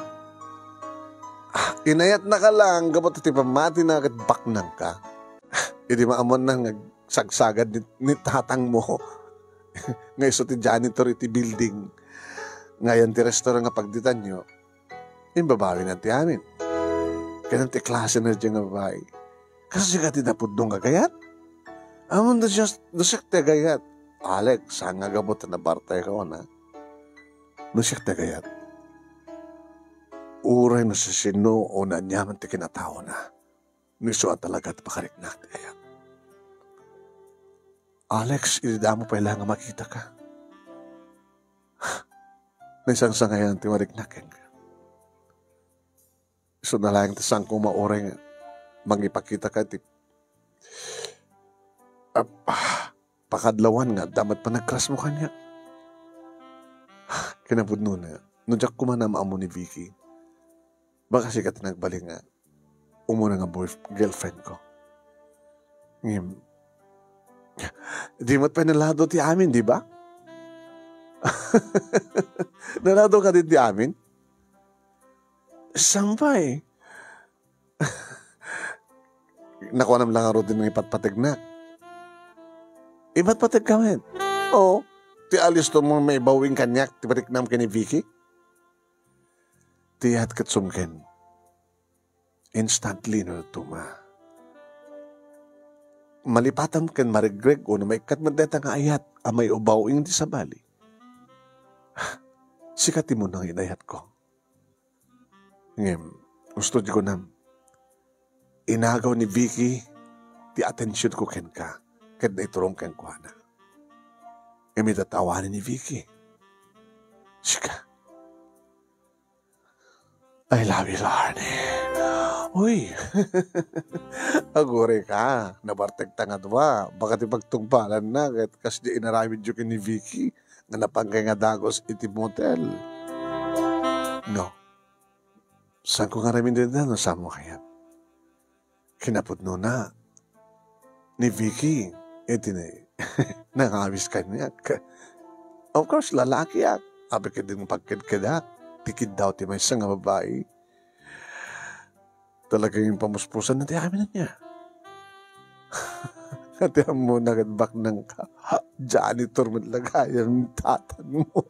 Inayat na ka lang, kapot iti pamati na baknang ka. Hindi maamon na nagsagsagad ni tatang mo. Ngayon so ti janitor iti building. Ngayon ti restaurant nga pagditan nyo, yung babawi na ti amin. Kaya ti klase na dyan nga babae. Kasi siya ti napudong kagayat. Amon da siya ti agayat. Alex, saan nga gamot na bartay ka na? No siya ti agayat. Uray na sa sino o na nyaman ti kinatao na. Niso at talaga at pakariknak ti agayat. Alex, ilida mo pa ilang makita ka. Naisang sa ngayon, timariknakin ka. So nalang tasang kong mauray nga, mangipakita ka, pakadlawan nga, damat pa nagkras mo kanya. Kinapudno na, nunjak ko man na maamo ni Vicky, baka siya ka nagbalik nga, umuna nga girlfriend ko. Ngayon, di mo't pa nalado ti amin, di ba? Nalado ka din ti amin? Sampay. Nakuha naman lang ang routine ng ipatpatig na. Ipatpatig ka man. Oo. Ti alis to mo may bawing kanyak, ti batik nam ka ni Vicky. Ti at katsumken. Instantly no tuma. Malipatam ken marigreg o na may katmadeta nga ayat amay ubawing di sa bali. Sikati mo nang inayat ko. Ngayon, gusto ko na inagaw ni Vicky ti atensyon ko ken ka ken na iturong ken ko na. Ngayon tatawanin ni Vicky. Sika. I love you, Larnie. Uy, agore ka. Nabarteg tanga dwa. Baka ti pagtungpalan na kasi di inaramid yun ni Vicky nga napanggay nga dagos iti motel. No. Saan ko nga ramin din na sa mo kaya? Kinapudno na. Ni Vicky, iti na nangawis kanya. Of course, lalaki ak. Abi ka din pagkid-kidak. Tikid daw ti may isang babae. Talaga yung pamuspusan na ti amin na niya. Ati mo nagadbak ng janitor mo lagayan tatan mo.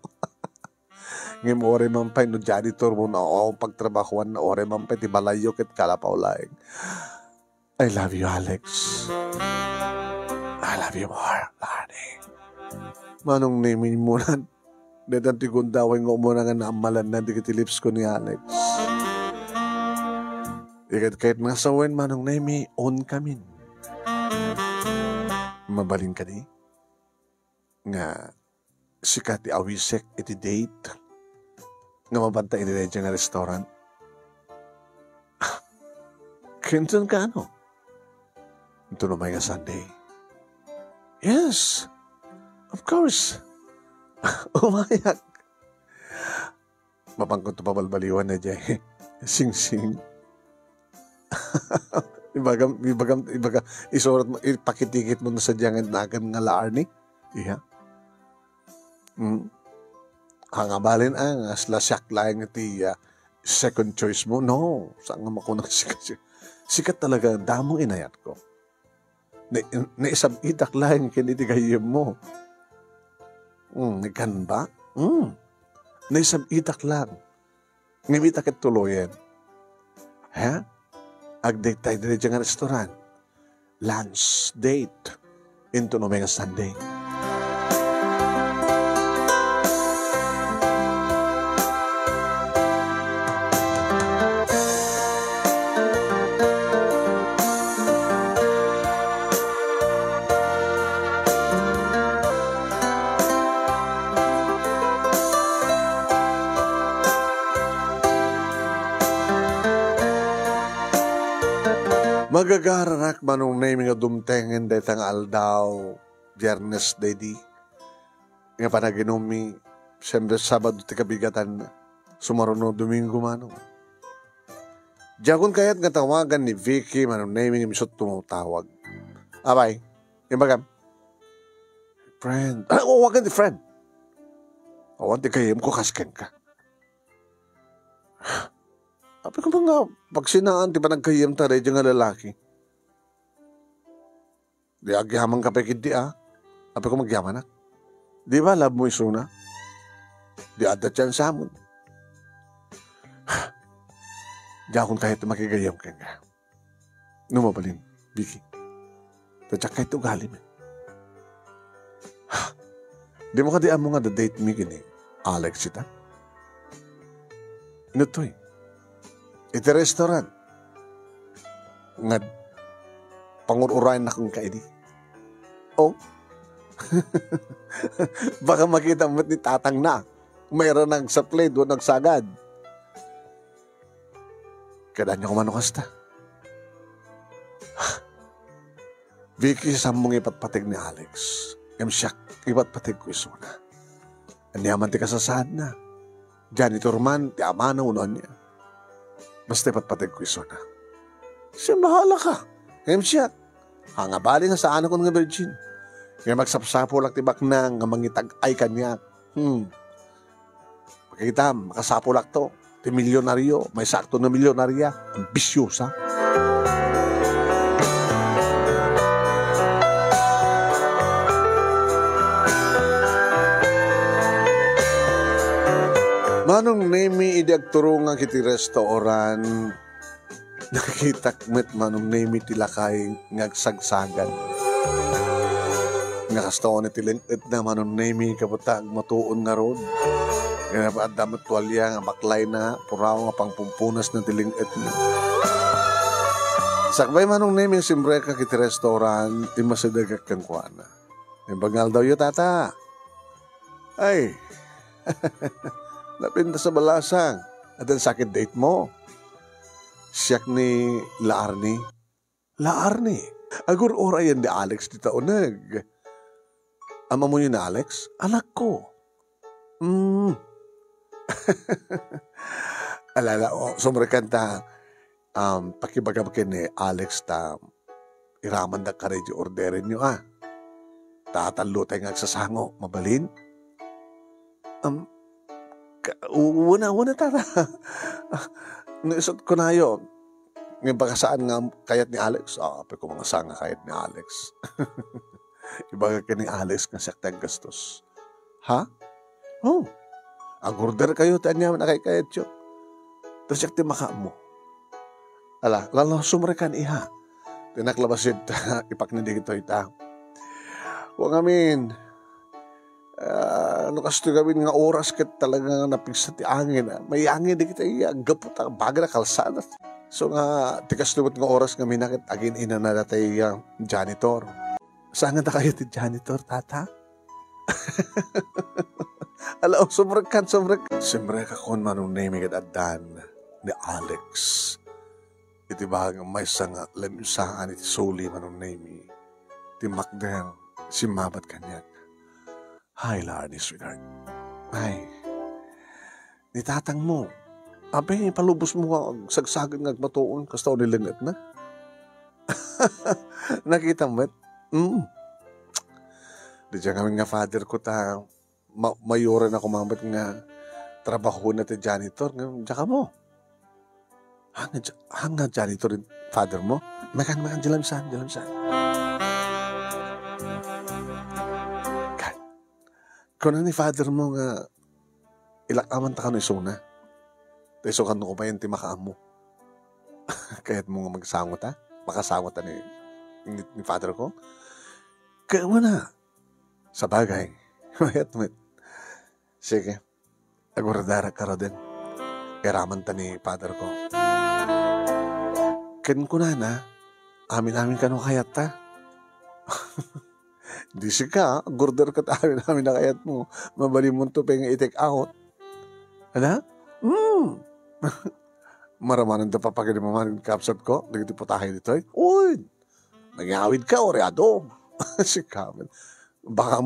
Ngayon ore man pa no janitor mo na o pagtrabahuan na ore man pa ti balayo ket kalapaw laeng. I love you, Alex. I love you more, Larnie. Manong namin mo na dedan ti gundaway nga umuna nga naamalan na di kiti lips ko ni Alex. Ikat kahit mga sawen manong nemi on kamin. Mabalin ka di? Nga sikat ti awisek iti date. Nga mabanta iti nga restaurant. Kinton ka ano? Ito naman nga Sunday. Yes, of course. Umayak. Mapangkot to pabalbaliwan na dyan. Sing-sing. Ibaga, isurat mo, ipakitikit mo na sa diyangan na agam nga Larnie. Iya. Hangabalin ang slasyak lang iti second choice mo. No, saan nga makunang sikat talaga, damong inayat ko. Naisab itak lang kinitigayim mo. Ikan ba? Naisab itak lang. Ngimitak at tuloyan. Ha? Ag-date tayo din dyan nga restaurant. Lunch date. Into no mga Sunday. Magagararak manong naming nga dumtengen dahil tang aldaw, Biyernes dedi. Nga panaginumi, siyempre Sabado ti kabigatan, sumaruno Domingo manong. Diyagon kayat nga tawagan ni Vicky manong naming misot tumutawag. Abay, imagam. Friend. Wagan ti friend. Awan ti kayem ko kasken ka. Api ko mga pagsinaan, di pa nagkayam ta rin nga lalaki. Di agyaman ka pekid di Api ko magyaman na. Di ba love mo isuna? Di adat yan sa amon. Di akong kahit makigayam ka nga. Numabalin, Vicky. Tadyak kahit ugali mo. Di mo ka di amo nga da-date me kini, Alex ita? Ano to iti restaurant. Nga pangururayan na kong kaidi. Oh. Baka makita mo't ni tatang na. Mayroon ng supply doon nagsagad. Kada niya kumanukas ta. Vicky, sambong ipatpatig ni Alex. Siyak, ipatpatig ko isuna. Anyaman ti kasasad na. Janitor man, ti ama na unon niya. Basta ipatpatig ko isuna. Siya bahala ka. Siyak. Hangabali nga sa anak ko nga virgin. Kaya magsapsapo lang tibak na nga mangitag ay kanya. Makikita, makasapo lang to. Ti milyonaryo, may sakto na milyonarya. Ambisyosa. Manong nemi idagturo nga kiti restaurant. Nakitak met manong nemi tilakay ngagsagsagan. Nga kastaon ni tilinit na manong nemi kaputag matuon nga road. Kaya pa damat tuwalya nga baklay na puraw nga pangpumpunas na tilinit na. Sakbay manong nemi simbre ka kiti restaurant imasidagak kang kuana. May bagal daw yu tata. Ay, napinta sa balasang at ang sakit date mo. Siyak ni Laarni. Laarni? Agur ora yan di Alex di taonag. Ama mo yun na Alex? Anak ko. Alala, sumrekanta, pakibagabagin ni Alex ta, iraman da ka rin yung orderin nyo Tatalo tayo nga agsasango, mabalin? Una tara. Naisot ko na yun. Ngayon baka saan nga kayat ni Alex? Ape ko mga sanga kayat ni Alex. Ibaga ka ni Alex nga saktang gastos. Ha? Oh. Ang order kayo, tanya na kay kayat yun. Tapos yak ti maka mo. Ala, lalo sumrekan iha. Tinaklabasid ipaknindig ito ita. Huwag amin. Ano kasto gawin nga oras kat talaga napigsa ti angin. May angin di kita gapot ang baga na kalsada. So nga, tikas lumot nga oras nga minakit agin ina na natay janitor. Saan nga na kayo ti janitor, tata? Alaw, sumrekan. Sumrek akon manong name at adan ni Alex. Iti bagang may sanga lemsaan iti soli manong name. Ti Macder, si mabat kanyan. Hi, Larny, sweetheart. Ay, nitatang mo. Abe, palubos mo nga sagsagan nga matuon kasta o nilingat na. Nakita mo, Di dyan kami nga father ko ta, mayoran ako mamat nga trabaho na ti janitor. Diyan ka mo. Hanga janitor rin father mo. Makan, jalamsan. Kung ni father mo nga ilakaman ta ka no isuna. Teso ka no ko pa yung timakaan mo. Kaya't mo nga magsangot makasangot ni father ko. Kaya mo na. Sa bagay. Mayat. Sige. Aguradara ka din. Iraman ta ni father ko. Ken ko na. Amin ka no kayat ta. Di ka, gurder ka tayo namin na kayat mo. Mabali mo ito pa yung i-take out. Ano? Maramanan da papagin mo man kapsat ko. Nagiti putahin dito. Uy! Nagyawid ka, oreado. Si Kamen. Baka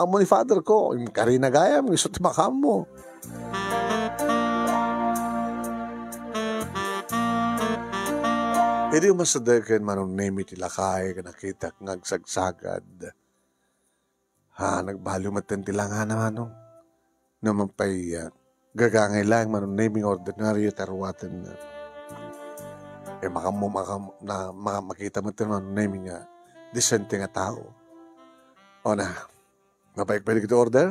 mo ni father ko. Yung karina gaya mo. Isot baka mo. Hindi yung masadagan manong name iti lakay ka nakita ngagsagsagad. Nagbaliw matin ti lang naman naman pay gagangay lang manon naming ordinaryo tarwaten na makita mo ito manon naming nga disente nga tao. O na, mapaik pwede kita order?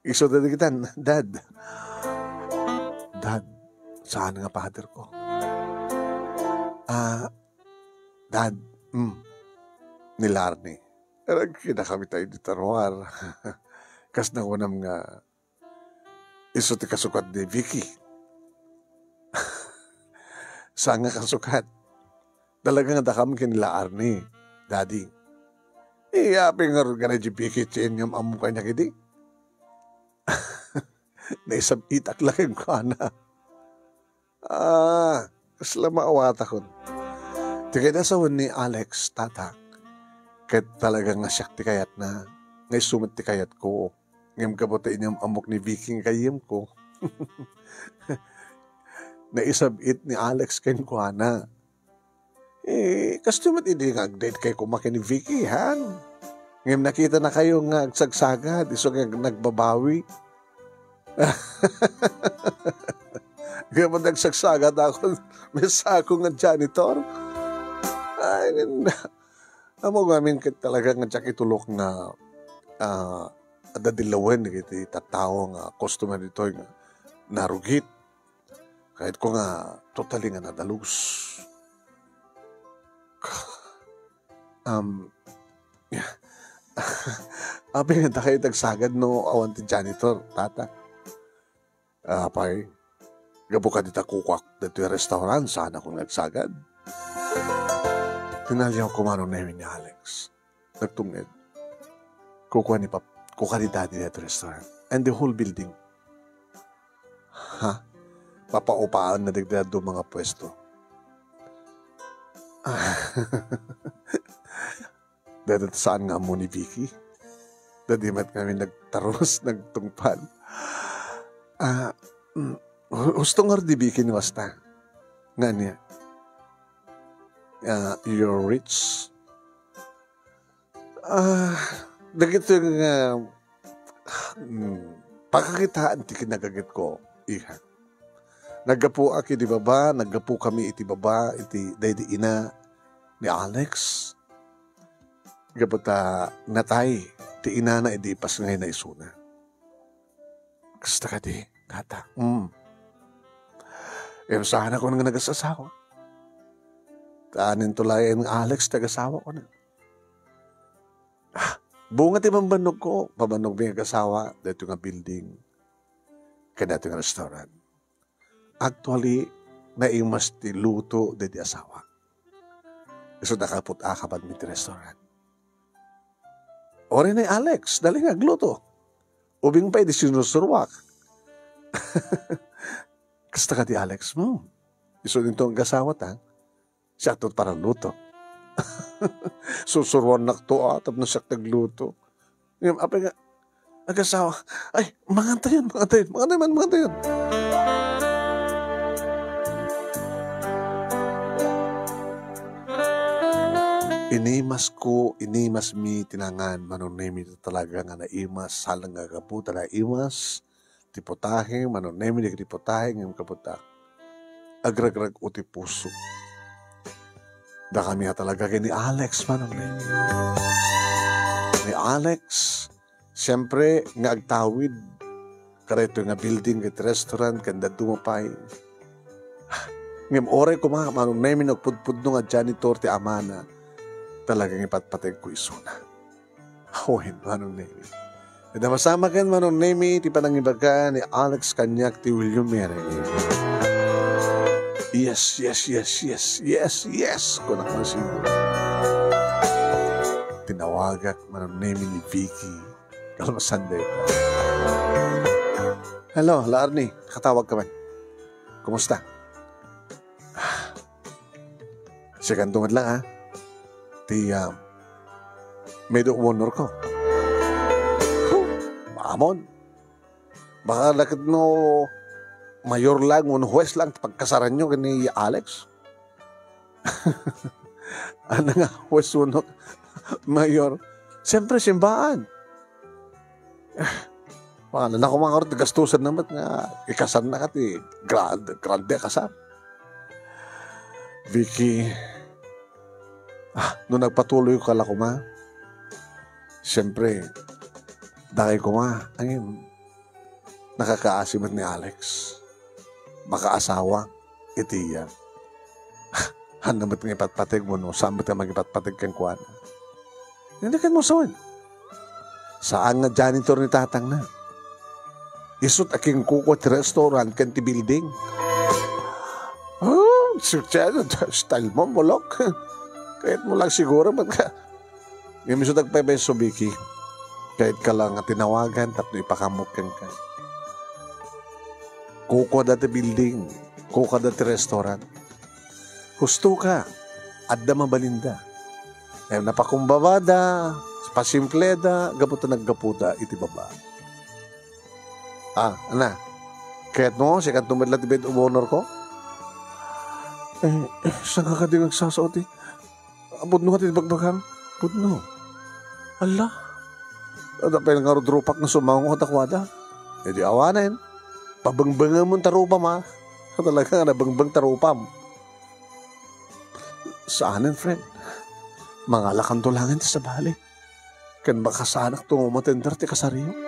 Iso na kita, Dad. Dad, saan nga father ko? Dad, nilarni. Pero kinakami tayo di tarwar. Kas na unam nga, iso ti kasukat ni Vicky. Saan nga kasukat? Talagang dakam kinilaar ni Daddy. Iyapin nga rin ka na di Vicky chen yung amuka niya kiti. Naisab itak lang yung kana. Kasla maawata ko. Tigay na sa ni Alex, tatak. Kahit talagang nasyak ti kayat na. Ngay sumat ti kayat ko. Ngayam kabuta inyong amok ni Vicky kayim ko. Naisab it ni Alex kayo kana. Kasto mat hindi nga agdate kayo kumaki ni Vicky, han? Ngayon nakita na kayo nga agsagsagad, iso nga nagbabawi. Ngayon mo nagsagsagad ako, may sako nga janitor. Ay, amo gamin talaga nga tsak itulok na adadilawen, iti tatawa nga customer dito nga narugit. Kahit ko nga totally nga nadalus. Abi nga kayo tagsagad no awan ti janitor, tata. Apay, gabo ka dita kukwak dito yung restaurant, sana kung nagsagad. Tinalyaw ko manong namin ni Alex. Nagtungid. Kukuha ni Daddy dito restaurant. And the whole building. Ha? Papaupaan na digdad do mga pwesto. Dahil saan nga mo ni Vicky? Dahil mat kami nagtaros, nagtungpal. Gusto nga di Vicky ni Wasta. Nga niya. You're rich? Dagit yung pagkakitaan ti kinagagit ko, iha. Naggapu aki di baba, naggapu kami iti baba, iti daydi ina ni Alex. Gapata natay, ti ina na iti pas ngay na isuna. Kasta ka di, tata. Sana ko nang nagasasawa. Taanin tulayan ng Alex, tagasawa ko na. Bunga ti mambanog ko, mabanog may nagasawa, dito nga building, kaya dito nga restaurant. Actually, naimas ti luto de di asawa. So nakaput akapan mi ti restaurant. Ori na Alex, dali nga gluto. Ubing pa di sinusurwak. Kasta ka ti Alex, iso din to ang kasawa ta. Siya to para luto. Susurwan na to atap na siya nagluto. Ngayon, apay nga, nag-asawa, ay, mga tayon. Inimas mi tinangan manonemi talaga nga naimas salang nga kaputa na imas tipotahe manonemi di tipotahe ng kaputa agragrag uti puso da kami talaga kay ni Alex manonemi ni Alex siyempre nga agtawid kareto nga building ket restaurant kanda dumapay ngem oray ko mga manonemi nagpudpud nga janitor ti amana talagang ipatpatay ko isuna. Hawin, manong nemi. At masama kan manong nemi, ti panangibaga ni Alex Kanyak, ti William Mary. Yes. Kung nakasibo. Tinawagak manong nemi ni Vicky. Kalmasanday ko. Hello, Arnie. Katawag ka man. Kumusta? Sikandungan lang, ha? Medyo honor ko. Maamon. Baka lakit no mayor lang, un huwes lang, pagkasaran nyo ni Alex. Ano nga, huwes uno, mayor. Siyempre, simbaan. Mga na mga karot, gastusan naman nga, ikasan na ka ti, grande kasan. Vicky, nung nagpatuloy ko kala ko ma, siyempre, dahil ko ma, angin, nakakaasimat ni Alex. Makaasawa, itiya. Handa ba't ng ipatpatig mo, no? Saan ba't ka mag-ipatpatig kang kuwan? Hindi ka mo sawan. Saan nga janitor ni tatang na? Isut aking kuko at restaurant kan ti building. Style mo, mulok. Kahit mo lang siguro, magka. Yung misut agpebeso, Vicky. Kahit ka lang tinawagan, tapos ipakamot kang ka. Kuko dati building, kuko dati restaurant. Husto ka, adda mabalinda. Ay napakumbabada, pasimpleda, gaputa naggaputa, iti baba. Ana, kaya't mo, sikat tumadlat bed umornor ko? Saan ka din nagsasaot eh? Abod no ka tinibagbagan? Abod no. Ala, dapay nga rodrupak na sumawang ko takwada. E di awanin, pabangbangan mo tarupa ma. Talaga nga nabangbang tarupam. Saanin, friend? Mga lakantulangan sa bali. Kan baka sanak tungo matender ti kasariyo.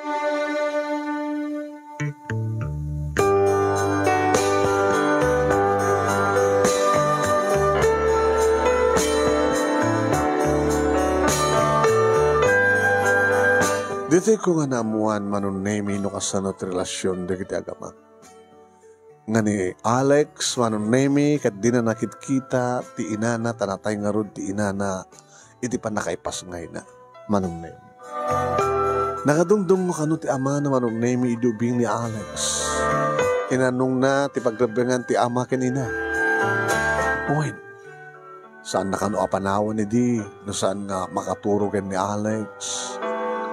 Dito ko nga naamuan manunemi no kasanot relasyon de kiti agama. Nga ni Alex manunemi kat di na nakit-kita ti inana tanatay nga rod ti inana iti pa nakaipas ngay na manunemi. Nakadungdung mo kano ti ama na manunemi idubing ni Alex. Inanong na ti pagrebengan ti ama kanina. Uwin, saan na kano apanawan ni di no saan nga makaturogan ni Alex.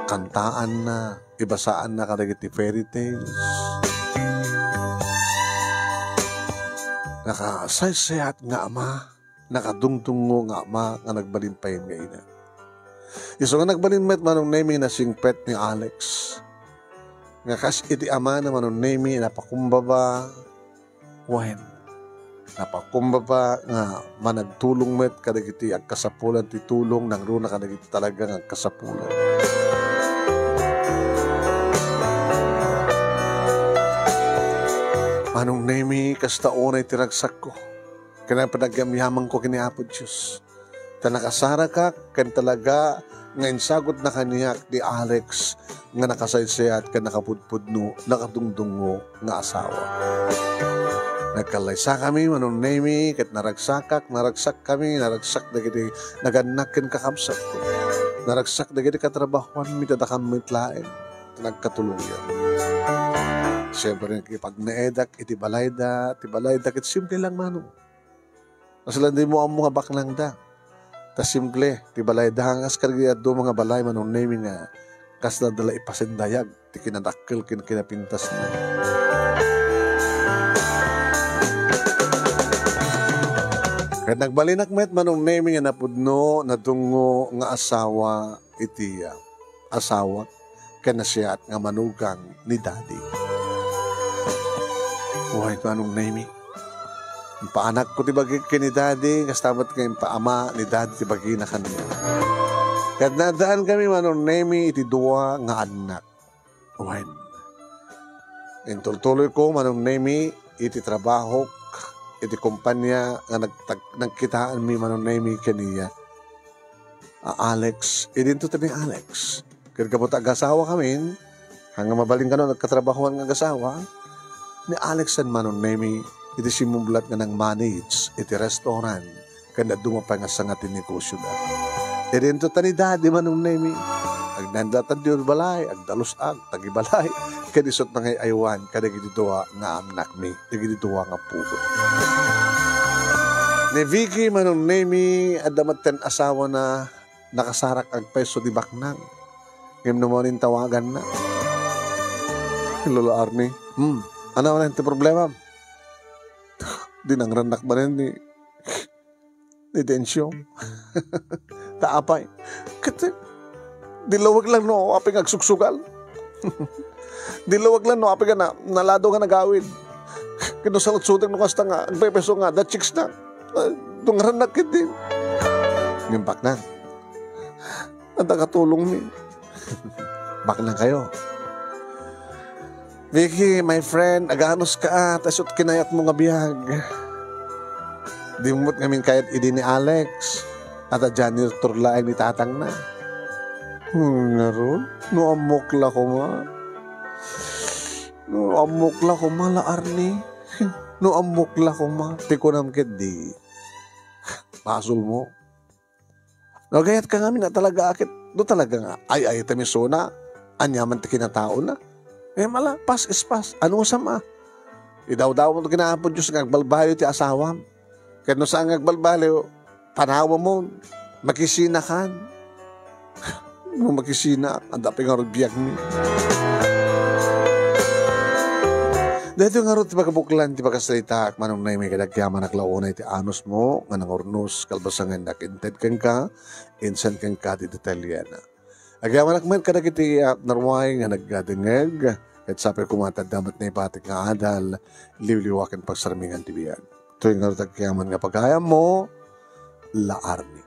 Kantaan na, ibasaan na kadagiti fairy tales. Nakasaysayat nga ama, nakadungtungo nga ama, nga nagbalimpayin nga ina. Iso nga nagbalinmet manong nemi na singpet ni Alex. Nga kas iti ama na manong nemi napakumbaba, wahen. Napakumbaba nga managtulong met kadagiti agkasapulan ti tulong nang runa kadagiti talagang agkasapulan. Manong nemi kasta unay tiragsak ko. Kaya panagamyaman ko kini Apo Diyos. Ta nakasara ka, kan talaga nga insagot na kaniyak ni Alex nga nakasaysayat ka nakapudpudno, nakadungdungo nga asawa. Nagkalaysa kami, manong nemi, kat naragsak kami, naragsak na giti, naganakin kakabsak ko. Naragsak na giti katrabahuan, mitadakam mitlain, nagkatuluyan. Siyempre, pag naedak, iti balayda, iti simple lang manong. Kasi di mo ang mga baklang da. Ta simple, iti balayda, hangas kargiyad do mga balay, manong nemi nga, kas na dala ipasindayag, ti kinadakil, kinapintas na. Kaya nagbalinak met manong nemi nga napudno, nadungo nga asawa, iti asawa, kaya siya at nga manugang ni daddy. Buhay ko anong nemi. Paanak ko tibagi ni daddy, kastamat kayong paama ni daddy tibagi na kanina. Kaya nadaan kami manong nemi iti dua nga anak. Buhay. Intultuloy ko manong nemi iti trabaho, iti kumpanya nga nagkitaan mi manong nemi kaniya. Alex, idinto tabi Alex. Kaya kapot ag-asawa kami, hanggang mabaling ka no, nagkatrabahoan ng ag-asawa, ni Alex and manong nemi, iti simublat nga nang manage, iti restaurant, kanda dumapay nga sangatin ni Kusyo da. Idinto ta ni daddy manong nemi, agnandatan di balay, agdalusag, tagibalay, kadisot na ngay aywan, kadagidituwa nga amnak mi, kadagidituwa nga pugot. Ni Vicky manong nemi, adamat ten asawa na nakasarak ag peso di baknang. Ngayon naman yung tawagan na. Lola Arnie, ano na yung problema? Di nang ranak ba rin ni Densyo? Taapay. Kasi, dilawag lang no, aping agsuksugal. Diluwag lang no, api ka na, nalado ka nagawid. Kinusalut-sutang no kasta nga, agpepeso nga, da chicks na. Tungaran na kit din. Ngimpak na. Ang nakatulong ni. Bak lang kayo. Vicky, my friend, aganos ka tasot kinayat mo nga biyag. Di mo't ngamin kayat idi ni Alex. At a janitor laing ni tatang na. Naroon, no amokla ko ma. No amokla ko ma, laar ni. No amokla ko ma. Tikunam kit di. Pasul mo. No, gayat ka ngamin na talaga akit. Do talaga nga, ay tamisona. Anyaman ti kinatao na. Mala, pas is pas. Ano sama? Idaw-daw mo ito kinaapod Diyos ng agbalbaliw ti asawam. Kaya no saan agbalbaliw, tanawa mo, makisina kan. No makisina, ang dapi nga biyag ni. Dito nga rin ti pagkabuklan, ti pagkasalita, manong na may kadagyaman naklaunay ti anos mo, nga nang ornos, kalbasangan nakinted kang ka, insan kang ka ti detalyana. Agyaman nakman kadagiti narway nga naggadengeg, at sabi kumatad damat na ipatik nga adal, liwliwakan pagsarmingan ti biyan. Ito yung nga rin nga pagkaya mo, laar ni.